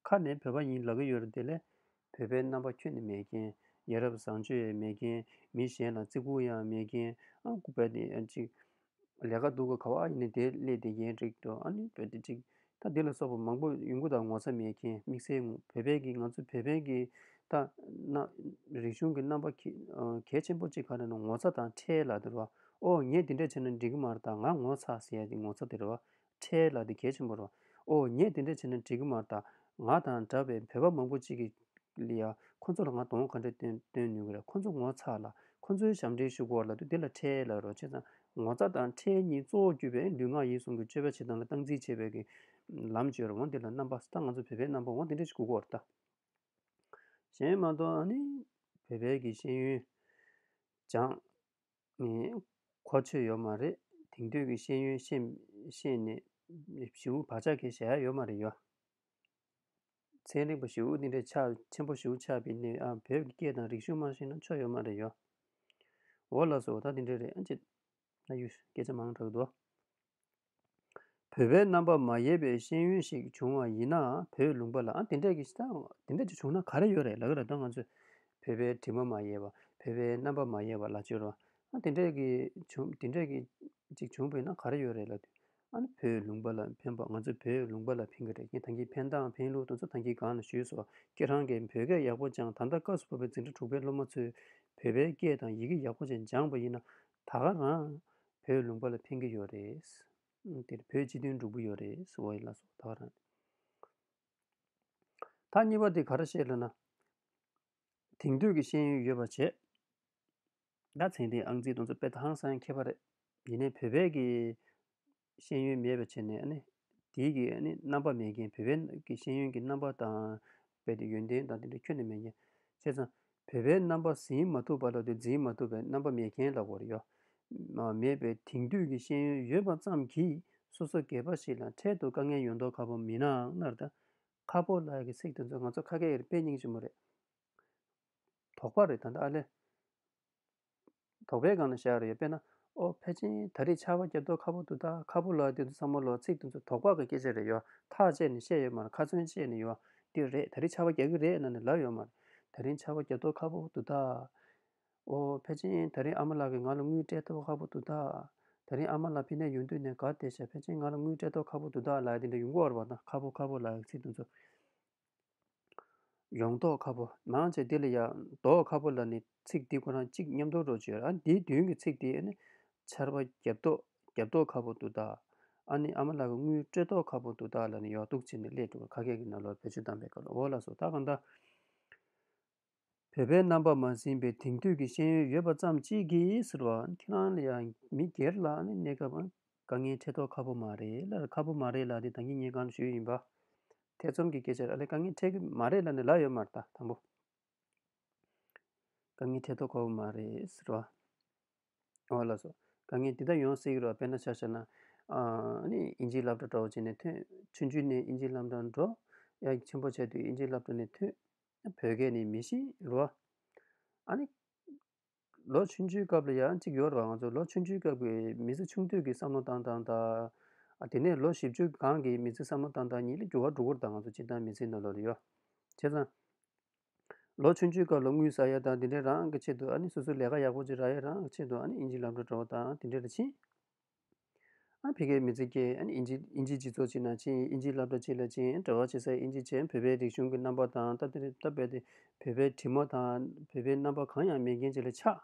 ཁ་ནས་བོད་པ་ཡིན་ལབ་ཀྱི་ཡོད་རེད། དེ་ལས་བོད་པའི་རྣམ་པ་ཁྱོན་ནས་མེད་མཁན། ཡ་རབས་བཟང་སྤྱོད་ཡང་མེད་མཁན། མི་གཞན་ལ་བརྩི་བཀུར་ཡང་མེད་མཁན། ཨ་ཁུ་བོད་དེ་ཨ་ཅིག་ལས་ཀ་སྡུག་ག་ག་བ་ཡིན་ནའི་དེ་སླེབས་བསྡད་མཁན་རིགས་དང་། ཨ་ནི་བོད་དེ་ཅིག་ད་འདི་ལ་སོགས་པ་མང་པོ་ཡོང་གི། ད་ངོ་ཚ་མེད་མཁན། དམིགས་བསལ་ངོ་བོད་པའི་གི་ང་ཚོ་བོད་པའི་གི་ད་ན་རིག་གཞུང་གི་རྣམ་པ་གལ་གལ་ཆེན་པོ་གཅིག་ག་རེ་ན་ངོ་ཚ་དང་ཁྲེལ་ལབ་དེ་རེད་བ། ཨོ་ངས་འདི་འདྲ་བྱས་ན་འགྲིག་གི་མ་རེད། ད་ང་ངོ་ཚ་ཟེར་ཡ་དེ་ངོ་ཚ་དེ་རེད་བ། ཁྲེལ་ལབ་དེ་གལ་ཆེན་པོ་རེད་བ། ཨོ་ངས་དེ་འདྲ་བྱས་ན་འགྲིག་གི་མ་རེད། ད་ང་དང་འདྲ་བའི་བོད་པ་མང་པོ་གཅིག་གི་ལ་ཡ་ཁོ་ཚོ་ལ་ང་གདོང་ག་འདྲ་སྟོན་སྟོན་ནུས་ཀྱི་རེད། ཁོ་ཚོ་ངོ་ཚ་ལ། ཁོ་ཚོའི་ཞབས་འདྲེན་ཞུ་དགོས་ལབ་དུས་དེ་ལ་ཁྲེལ་ལབ་རོགས། བྱས་ཙང་ངོ་ཚ་དང་ཁྲེལ་གཉིས་གཙོ་བོ་གྱུར་པའི་ལུས་ངག་ཡིད་གསུམ་གྱི་སྤྱོད་པ་བྱེད་སྟངས་ལ་སྟངས་འཛིན་བྱེད་པའི་གི་ལམ་སྦྱོར་འོང་། དེ་ལ་རྣམ་པ་ད་ང་ཚོ་བོད་པའི་རྣམ་པ་འོང་དེ་འདྲ་ཞིག་དགོས་ཀྱི་རེད་ད། གཞན་མ་གཏོགས་ཨ་ནི་བོད་པའི་གི་ཤེས་ཡོན་སྦྱངས་ནས་གོ་ཆོད་ཡོད་མ་རེད། དེང་དུས་ཀྱི་ཤེས་ཡོན་ཤེས་ཤེས་ནས་ཞེ་པོ་བག་ཆགས་གི་བྱ་ཡ་ཡོད་མ་རེད་ཡོ། ཚན་རིག་པ་ཞེ་པོ་འདི་འདྲའི་ཆགས་ཆེན་པོ་ཞེ་པོ་ཆགས་པའི་ནས་ཨ་བོད་ཀྱི་སྐད་དང་རིག་གཞུང་མ་ཤེས་ན་ཆོ་ཡོད་མ་རེད་ཡོ། འོ་ལགས་སོ། ད་འདི་འདྲ་རེད། ཨ་ཅེ་ན་ཡུ་སྐད་ཆ་མང་དྲགས་འདུག་བོད་པའི་རྣམ་པ་མ་ཡལ་བའི་ཤེས་ཡོན་ཞིག་བྱུང་བ་ཡིན་ན། བོད་ལུང་པ་ལ་ཨ་དེ་འདྲས་ཀྱི་ད་དེ་འདྲས་ཀྱི་བྱུང་ན་ག་རེ་ཡོད་རེད་ལབ་ཀྱི་རེད། ད་ང་ཚོས་བོད་པའི་དྲི་མ་མ་ཡལ་བ། བོད་པའི་རྣམ་པ་མ་ཡལ་བ་ལབ་ཀྱི་ཡོད་རེད་བ། ཨ་དེ་འདྲས་ཀྱི་བྱུང་དེ་འདྲས་ཀྱི་ཅིག་བྱུང་བས་ན་ག་རེ་ཡོད་རེད་ལབ་དུས། ཨ་ནི་བོད་ལུང་པ་ལ་ཕན་པ། ང་ཚོས་བོད་ལུང་པ་ལ་ཕན་གྱི་རེད། ངས་ད་གིན་ཕན་སྟངས་ཕན་ལུགས་དེ་ཚོ་ད་གིན་གོང་ལ་ཞུས་སོང་། ཁྱེད་རང་གིས་བོད་སྐད་ཡག་པོ་སྦྱངས། ད་ལྟ་སྐབས་སུ་བབས་པའི་འཛིན་གྲྭ་དྲུག་པའི་སློབ་མ་ཚོས་བོད་པའི་སྐད་དང་ཡི་གེ་ཡག་པོ་ཅིག་སྦྱངས་པ་ཡིན་ན་ད་ག་རང་བོད་ལུང་པ་ལ་ཕན་གྱི་ཡོད་རེད། དེར་བོད་སྤྱི་དོན་སྒྲུབ་ཀྱི་ཡོད་རེད་ཟེར་བ་ཡིན་ལགས་སོ། ད་ག་རང་རེད། ད་གཉིས་པ་དེ་ག་རེ་བཤད་ལབ་ན། དེང་དུས་ཀྱི་ཤེས་ཡོན་ཡོད་པ་བྱས། ད་ཚན་རིག་ཨང་རྩིས་དེ་ཚོ་དཔེ་ད་ཧང་སང་མཁས་པ་རེད། ཡིན་ནའི་བོད་པའི་གི་ཤེས་ཡོན་མེད་པ་བྱས་ནས་ཨ་ནི་དེའི་གི་ཨ་ནི་རྣམ་པ་མེད་མཁན། བོད་པའི་གི་ཤེས་ཡོན་གྱི་རྣམ་པ་དང་དཔེ་དེ་ཡོན་ཏན་དང་དེ་འདྲ་ཁྱོན་ནས་མེད་མཁན། བྱས་ཙང་བོད་པའི་རྣམ་པ་ཟིན་མ་ཐུབ་པ་ལབ་དུས་འཛིན་མ་ཐུབ་པའི་རྣམ་པ་མེད་མཁན་ལབ་དགོས་རེད་ཡོ། མ་མེད་པའི་དེང་དུས་ཀྱི་ཤེས་ཡོན་ཡོད་པ་ཙམ་གྱིས་སོ་སོ་སྒེར་པ་ཞིག་ལ་འཕྲལ་དུ་དཀའ་ངལ་ཡོང་མདོག་ཁ་པོ་མི་སྣང་ན་རེད་ད། ཁ་པོ་ལབ་ཀྱི་ཚིག་དེ་ཚོ་ང་ཚོ་ཁ་སྐད་ཡིན་དཔེ་སྙིང་རྗེ་མོ་རེད། དོགས་པ་རེད་ད་ལྟ་ཨ་ལས། དོགས་པའི་སྒང་ལ་བཞག་རེད། དཔེར་ན། ཨོ་ཕལ་ཆེར་ད་རེས་ཆར་པ་བརྒྱབ་མདོག་ཁ་པོ་འདུག་ད། ཁ་པོ་ལབ་དེ་ཚོ་བསམ་བློ་ཚིག་དེ་ཚོ་དོགས་པ་གི་སྐད་ཆ་རེད་ཡོ། ཐག་བཅད་ནས་བཤད་ཡོད་མ་རེད། ཁ་ཚོན་བཅད་ནས་ཡོ། འདི་རེད། ད་རེས་ཆར་པ་རྒྱག་གི་རེད་ན་ནི་ལབ་ཡོད་མ་རེད། ད་རིང་ཆར་པ་བརྒྱབ་མདོག་ཁ་པོ་འདུག་ད། ཨོ་ཕལ་ཆེར་ད་རིང་ཨ་མ་ལགས་ཀྱིས་ང་ལ་དངུལ་སྤྲད་མདོག་ཁ་པོ་འདུག་ད། ད་རིང་ཨ་མ་ལགས་ཕ་ནས་ཡོང་དུས་ནས་ག་བསྡད་ཤག་ཕལ་ཆེར་ང་ལ་དངུལ་སྤྲད་མདོག་ཁ་པོ་འདུག་ད་ལབ་དེ་འདྲ་ཡོང་གི་ཡོད་རེད་པ། ད་ཁ་པོ་ཁ་པོ་ལབ་ཚིག་དེ་ཚོ། ཡོང་མདོག་ཁ་པོ། མང་ཆེ་འདི་ལ་ཡ་མདོག་ཁ་པོ་ལབ་ནས་ཚིག་འདི་ཁོ་རང་གཅིག་མཉམ་དུ་འགྲོ་བྱས་ཡོད། ཨ་འདིའི་མདུན་གྱི་ཚིག་འདི་ཨ་ནི་ཆར་པ་བརྒྱབ་མདོག་བརྒྱབ་མདོག་ཁ་པོ་འདུག་ད། ཨ་ནི་ཨ་མ་ལགས་ཀྱིས་དངུལ་སྤྲད་མདོག་ཁ་པོ་འདུག་ད་ལབ་ནས་ཡོག་འདུག་བྱས་ནས་སླེབས་འགྲོ་གི། ཁ་སྐད་ཀྱི་ནང་ལོགས་བེད་སྤྱོད་བཏང་པའི་སྐབས་ལ། འོ་ལགས་སོ། ད་གང་ལྟར། བོད་པའི་རྣམ་པ་མ་ཟིན་པའི་དེང་དུས་ཀྱི་ཤེས་ཡོན་ཡོད་པ་ཙམ་གཅིག་གིས་ཟེར་བ། ཁྱེད་རང་ལ་ཡང་མི་སྒེར་ལ་ནི་གནས་སྐབས་དཀའ་ངལ་འཕྲད་མདོག་ཁ་པོ་མ་རེད་ལབ། ཁ་པོ་མ་རེད་ལབ་དེ་ད་གིན་ངས་གང་ཞུས་ཡིན་པ། ཐེ་ཚོམ་གྱི་སྐད་ཆ་རེད། ཨ་ལས་དཀའ་ངལ་འཕྲད་ཀྱི་མ་རེད་ལབ་ནས་ལབ་ཡོད་མ་རེད། ད་དང་པོ་དཀའ་ངལ་འཕྲད་མདོག་ཁ་པོ་མ་རེད་ཟེར་བ། འོ་ལགས་སོ། དཀའ་ངལ་འདི་ལྟར་ཡོང་སྲིད་ཀྱི་རེད། དཔེར་ན་ཆ་བཞག་ན། ཨ་ནི་ཨིན་ཇིའི་སློབ་གྲྭ་འདྲ་བོ་བྱས་ནས་ཐོན། ཆུང་ཆུང་ནས་ཨིན་ཇིའི་སློབ་གྲྭ་འགྲོ། ཡར་ཆེན་པོ་བྱས་དུས་ཨིན་ཇིའི་སློབ་གྲྭ་ནས་ཐོན། བོད་སྐད་ནི་མི་ཤེས་རོ། ཨ་ནི། ལོ་ཆུང་ཆུང་སྐབས་ལ་ཡང་གཅིག་ཡོད་རེད་བ། ང་ཚོ་ལོ་ཆུང་ཆུང་སྐབས་ཀྱི་མི་ཚེ་ཆུང་དུས་ཀྱི་བསམ་བློ་བཏང་སྟངས་དང་། ཨ་དེ་ནས་ལོ་བཞི་བཅུ་སྒང་གི་མི་ཚེ་བསམ་བློ་བཏང་སྟངས་གཉིས་ལ་འགྱུར་བ་འགྲོ་གི་རེད། ད་ང་ཚོ་སྤྱིར་བཏང་མི་ཚེའི་ནང་ལོགས་ལ་ཡོད། བྱས་ཙང་། ལོ་ཆུང་ཆུང་སྐབས་ལ་དངུལ་ཟ་ཡ་དང་དེ་འདྲའི་རང་གི་ཆེད་དུ། ཨ་ནི་སོ་སོའི་ལས་ཀ་ཡག་པོ་ཅིག་རག་ཡ་རང་གི་ཆེད་དུ། ཨ་ནི་ཨིན་ཇི་སློབ་གྲྭ་འགྲོ་བ་དང་དེ་འདྲ་ལ་ཕྱིན། ཨ་ཕ་གིའི་མི་ཚེ་སྐྱེལ། ཨ་ནི་ཨིན་ཇི་ཨིན་ཇིའི་སྤྱི་ཚོགས་ཅིག་ནང་ཕྱིན། ཨིན་ཇིའི་སློབ་གྲྭ་ཅིག་ལ་ཕྱིན། འབྲེལ་བ་བྱེད་ས་ཨིན་ཇི་བྱས། བོད་པའི་རིག་གཞུང་གི་རྣམ་པ་དང་། ད་དེ་རེད། ད་རྦད་དེ་བོད་པའི་དྲི་མ་དང་བོད་པའི་རྣམ་པ་གང་ཡང་མེད་མཁན་ཅིག་ལ་ཆགས།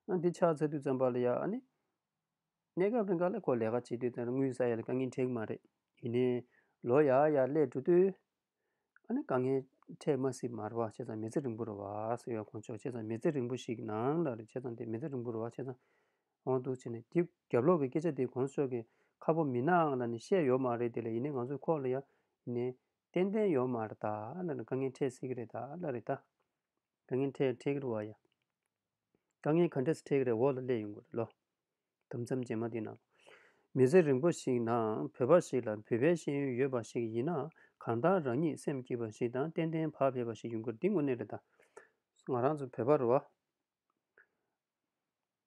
ཨ་འདི་ཆགས་ཚར་དུས་ཙམ་པ་ལ་ཡ། ཨ་ནི་གནས་སྐབས་རིང་ག་ལ་ཁོ་ལས་ཀ་བྱེད་དུས་དང་དངུལ་ཟ་ཡ་ལ་དཀའ་ངལ་འཕྲད་ཀྱི་མ་རེད། ཡིན་ནའི་ལོ་ཡར་ཡར་སླེབས་འགྲོ་དུས། ཨ་ནི་དཀའ་ངལ་འཕྲད་མ་སྲིད་མ་རེད་བ། བྱས་ཙང་མི་ཚེ་རིང་པོ་རེད་བ་ཟེར་ཡ་དགོངས་ཆོག་བྱས་ཙང་མི་ཚེ་རིང་པོ་ཞིག་ནང་ལ་རེད། བྱས་ཙང་དེ་མི་ཚེ་རིང་པོ་རེད་བ། བྱས་ཙང་འོང་འདུག་བྱས་ནས་དེ་རྒྱབ་ལོགས་ཀྱི་སྐད་ཆ་དེ་དགོངས་ཆོག་གི་ཁག་པོ་མིན་ནའང་ལ་ནི་བཤད་ཡོད་མ་རེད། དེ་ལ་ཡིན་ནའི་ང་ཚོའི་ཁོག་ལ་ཡ་ཡིན་ནའི་ཏན་ཏན་ཡོད་མ་རེད། ད་ལ་ནི་དཀའ་ངལ་འཕྲད་སྲིད་ཀྱི་རེད། ད་ལ་རེད། ད་དཀའ་ངལ་འཕྲད་འཕྲད་ཀྱི་རེད་བ་ཡ། དཀའ་ངལ་ག་འདྲས་སེ་འཕྲད་ཀྱི་རེད། འོག་ལ་སླེབས་ཡོང་གི་རེད་ལོ། དུམ་མཚམས་རྗེས་མ་འདི་ནང་། མི་ཚེ་རིང་པོ་ཞིག་ནང་བོད་པ་ཞིག་ལ་བོད་པའི་ཤེས་ཡོན་ཡོད་པ་ཞིག་ཡིན་ན། གང་ལྟར་རང་ཉིད་སེམས་སྐྱིད་པ་ཞིག་དང་ཏན་ཏན་བག་ཕེབས་པ་ཞིག་ཡོང་གི་རེད། འདི་དངོས་གནས་རེད། ད་ང་རང་ཚོ་བོད་པ་རེད་བ།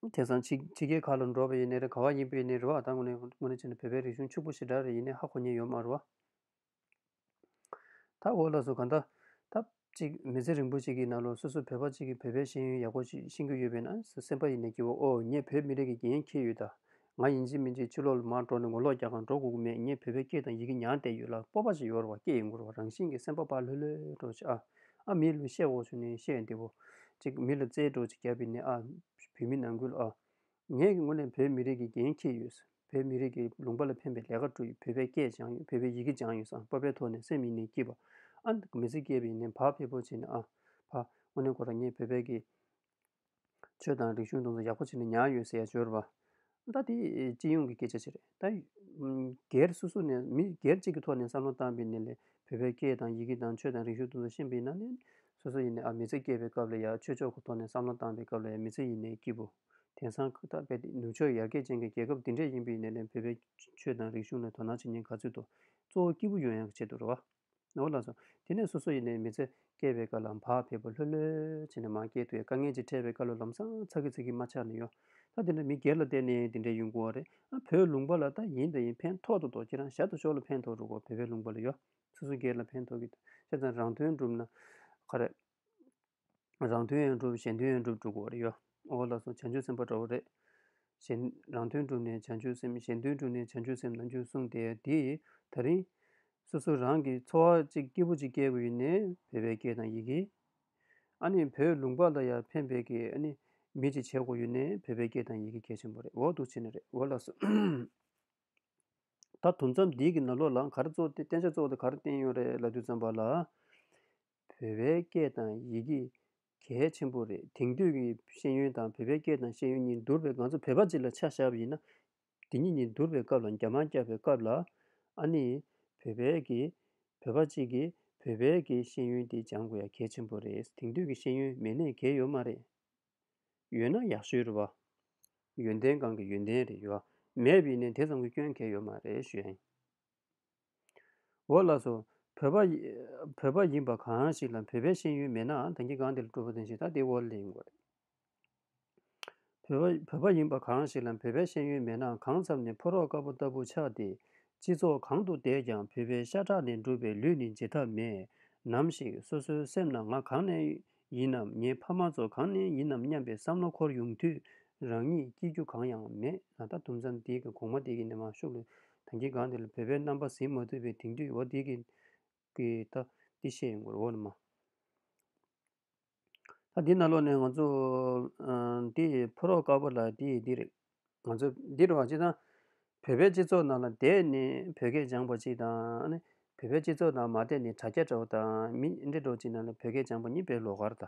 དེང་སང་ཕྱི་ཕྱི་རྒྱལ་ཁག་ལ་འགྲོ་བ་ཡིན་ནའི་རེད། ག་བ་ཡིན་པ་ཡིན་ནའི་རེད་བ། ད་དངོས་གནས་དངོས་གནས་བྱས་ན་བོད་པའི་རིག་གཞུང་ཕྱུག་པོ་ཞེ་དྲག་རེད། ཡིན་ནའི་ཧ་གོ་མཁན་ཡོད་མ་རེད་བ། ད་འོ་ལགས་སོ། གང་ལྟར་ད་ཅིག་མི་ཚེ་རིང་པོ་ཅིག་གི་ནང་ལོགས་སོ་སོ་བོད་པ་ཅིག་གིས་བོད་པའི་ཤེས་ཡོན་ཡག་པོ་ཅིག་ཤེས་ཀྱི་ཡོད་པས་ན། སེམས་པ་ཡིན་ནའི་སྐྱིད་པོ། ཨོ་ངས་བོད་མི་རིགས་ཀྱི་འགན་འཁྱེར་ཡོད་ད། ང་ཡིན་གཅིག་མིན་གཅིག་ཕྱི་ལོགས་ལ་མར་འགྲོ་ནས་ངོ་ལོག་རྒྱག་གར་འགྲོ་དགོས་ཀྱི་མེད། ངས་བོད་པའི་སྐད་དང་ཡི་གེ་ཉར་བསྡད་ཡོད་ལ་སྤོབས་པ་ཞིག་ཡོད་རེད་བ། སྐྱེ་ཡོང་གི་རེད་བ། རང་བཞིན་གྱིས་སེམས་པ་ཕར་ལྷོད་ལྷོད་འགྲོ་ཅིག་ཨ། ཨ་མི་ལ་བཤད་དགོས་བྱུང་ནས་བཤད་བདེ་པོ་ཅིག་མི་ལ་རྩེད་འགྲོ་ཅིག་བརྒྱབ་པ་ཡིན་ནའི་ཨ། བོད་མི་ནང་ཁུལ་ལ་ཨ། ངས་ཀྱི་དངོས་གནས་བོད་མི་རིགས་ཀྱི་འགན་འཁྱེར་ཡོད། བོད་མི་རིགས་ཀྱི་ལུང་པ་ལ་ཕན་པའི་ལས་ཀ་བསྒྲུབས་ཡོད། བོད་པའི་སྐད་སྦྱངས་ཡོད། བོད་པའི་ཡི་གེ་སྦྱངས་ཡོད་བསམ་སྤོབས་པའི་ཐོག་ནས་སེམས་ཡིན་ནའི་སྐྱིད་པ། ཨ་མི་ཚེ་སྐྱེལ་བ་ཡིན་ནའི་བག་ཕེབས་པོ་བྱས་ནས་ཨ། ཕ་དངོས་གནས་ཁོ་རང་ངས་བོད་པའི་གི་ཆོས་དང་རིག་གཞུང་དེ་ཚོ་ཡག་པོ་བྱས་ནས་ཉར་ཡོད་ཟེར་ཡ་ཅིག་ཡོད་རེད་བ། ད་དེ་སྤྱི་ཡོངས་ཀྱི་སྐད་ཆ་ཅིག་རེད། ད་སྒེར་སོ་སོ་ནས་མི་སྒེར་གཅིག་གི་ཐོག་ནས་བསམ་བློ་བཏང་བ་ཡིན་ནའི་ལས་བོད་པའི་སྐད་དང་ཡི་གེ་དང་ཆོས་དང་རིག་གཞུང་དེ་ཚོ་ཤེས་པ་ཡིན་ན་ནི། སོ་སོ་ཡིན་ནའི་ཨ་མི་ཚེ་སྐྱེལ་བའི་སྐབས་ལ་ཡ་ཆོས་ཕྱོགས་ཀྱི་ཐོག་ནས་བསམ་བློ་བཏང་བའི་སྐབས་ལ་ཡ་མི་ཚེ་ཡིན་ནའི་སྐྱིད་པོ། དེང་སང་ད་དཔེ་དེ་ནུབ་ཕྱོགས་ཡར་རྒྱས་ཅན་གྱི་རྒྱལ་ཁབ་འདི་འདྲས་ཡིན་པ་ཡིན་ནའི་ལས་བོད་པའི་ཆོས་དང་རིག་གཞུང་ལ་དོ་སྣང་བྱེད་མཁན་ག་ཚོད་འདུག་གཙོ་བོ་སྐྱིད་པོ་ཡོང་ཡག་གི་ཆེད་དུ་རེད་བ། འོ་ལགས་སོ། དེ་ནས་སོ་སོ་ཡིན་ནའི་མི་ཚེ་སྐྱེལ་བའི་སྐབས་ལ་བག་ཕེབས་པོ་ལྷོད་ལྷོད་བྱས་ནས་མར་སྐྱེལ་ཐུབ་ཡ། དཀའ་ངལ་ཅིག་འཕྲད་པའི་སྐབས་ལ་ལམ་སང་ཚ་གི་ཚི་གི་མ་ཆགས་ནས་ཡོད། ད་དེ་འདྲ་མི་སྒེར་ལ་བརྟེན་ནས་དེ་འདྲའི་ཡོང་གི་ཡོད་རེད། ཨ་བོད་ལུང་པ་ལ་ད་ཡིན་དང་ཡིན་ཕན་ཐོགས་ཏོག་ཏོག་ཁྱེད་རང་ཞར་དང་ཞོར་ལ་ཕན་ཐོགས་འགྲོ་གི་ཡོད། བོད་པའི་ལུང་པ་ལ་ཡོད། སོ་སོ་སྒེར་ལ་ཕན་ཐོགས་ཀྱི་འདུག་བྱས་ཙང་རང་དོན་སྒྲུབ་ན་ག་རེ། རང་དོན་ཡང་སྒྲུབ་གཞན་དོན་ཡང་སྒྲུབ་འགྲོ་དགོས་རེད་ཡོ། འོ་ལགས་སོ། བྱང་ཆུབ་སེམས་དཔའ་འདྲ་བོ་རེད། གཞན་རང་དོན་སྒྲུབ་ནས་བྱང་ཆུབ་སེམས། གཞན་དོན་སྒྲུབ་ནས་བྱང་ཆུབ་སེམས་ནམ་རྒྱུན་གསུངས་ཏེ། དེ་ད་རིང་སོ་སོ་རང་གི་འཚོ་བ་གཅིག་སྐྱིད་པོ་གཅིག་སྐྱེལ་དགོས་ཡོད་ནའི་བོད་པའི་སྐད་དང་ཡི་གེ། ཨ་ནི་བོད་ལུང་པ་ལ་ཡང་ཕན་པའི་གི་ཨ་ནི་མི་གཅིག་བྱེད་དགོས་ཡོད་ནའི་བོད་པའི་སྐད་དང་ཡི་གེ་གལ་ཆེན་པོ་རེད། འོ་འདུག་བྱས་ནས་རེད། འོ་ལགས་སོ། ད་དུམ་མཚམས་འདི་གི་ནང་ལོགས་ལ་ག་རེ་གཙོ་བོ་དེ་བསྟན་བྱ་གཙོ་བོ་དེ་ག་རེ་བསྟན་ཡོད་རེད་ལབ་དུས་ཙམ་པ་ལ། བོད་པའི་སྐད་དང་ཡི་གེ་གལ་ཆེན་པོ་རེད། དེང་དུས་ཀྱི་ཤེས་ཡོན་དང་བོད་པའི་སྐད་དང་ཤེས་ཡོན་གཉིས་བསྡུར་བའི། ང་ཚོ་བོད་པ་གཅིག་ལ་ཆ་བཞག་པ་ཡིན་ན། དེ་གཉིས་གཉིས་བསྡུར་བའི་སྐབས་ལ། རྒྱ་མ་བརྒྱབ་པའི་སྐབས་ལ། ཨ་ནི་བོད་པའི་གི་བོད་པ་གཅིག་གིས་བོད་པའི་གི་ཤེས་ཡོན་དེ་སྦྱང་དགོས་ཡ་གལ་ཆེན་པོ་རེད། དེང་དུས་ཀྱི་ཤེས་ཡོན་མེད་ནས་གལ་ཡོད་མ་རེད། ཡོད་ན་ཡག་ཤོས་རེད་བ། ཡོན་ཏན་གང་གི་ཡོན་ཏན་རེད་ཡོད། མེད་པ་ཡིན་ནའི་དེ་ཙམ་གྱི་སྐྱོན་གལ་ཡོད་མ་རེད་ཞུ་ཡ་ཡིན། འོ་ལགས་སོ། བོད་པ་ཡི་བོད་པ་ཡིན་པ་གང་ཞིག་ལ་བོད་པའི་ཤེས་ཡོན་མེད་ན་ད་གིན་གང་དེ་ལ་གྲུབ་པ་དེ་བཞིན་ད་དེ་འོག་ལ་ཡིན་དགོས་རེད། བོད་པ་བོད་པ་ཡིན་པ་གང་ཞིག་ལ་བོད་པའི་ཤེས་ཡོན་མེད་ན་གང་འཚམ་ནས་ཕོ་རོག་དཀར་པོ་ལྟ་བུ་ཆགས་ཏེ། སྤྱི་ཚོགས་གང་དུ་བསྡད་ཀྱང་བོད་པའི་ཤ་ཁྲག་ནས་གྲུབ་པའི་ལུས་ནི་བརྗེད་ཐབས་མེད། ནམ་ཞིག་སོ་སོའི་སེམས་ནང་ང་གང་ནས་ཡིན་ནམ། ངའི་ཕ་མ་ཚོ་གང་ནས་ཡིན་ནམ་སྙམ་པའི་བསམ་བློ་འཁོར་ཡོང་དུས། རང་ཉིད་སྐྱིད་རྒྱུ་གང་ཡང་མེད། ད་ལྟ་དུམ་མཚམས་དེའི་གི་གོང་མ་དེ་གི་ནས་མར་ཤུགས་ལ་ད་གིན་གང་དེ་ལ་བོད་པའི་རྣམ་པ་ཟིན་མ་ཐུབ་པའི་དེང་དུས་འོ་དེ་གི་གི་ད་དེ་བཤད་ཡོང་གི་རེད། འོ་ནི་མ། ད་འདི་ནང་ལོགས་ནས་ང་ཚོ་ཨ་འདི་ཕོ་རོག་དཀར་པོ་ལ་འདི་འདི་རེད། ང་ཚོ་འདི་རེད་བ། སྤྱིར་བཏང་བོད་པའི་སྤྱི་ཚོགས་ནང་ལ་བསྡད་ནས་བོད་སྐད་སྦྱངས་པ་ཅིག་དང་། ཨ་ནི་བོད་པའི་སྤྱི་ཚོགས་ནང་མ་བསྡད་ནས་དྲ་རྒྱ་འདྲ་བོ་དང་མི་འདི་འདྲ་བོ་ཅིག་ནང་ལ་བོད་སྐད་སྦྱངས་པ་གཉིས་དཔེ་ལོགས་ཀ་རེད་ད།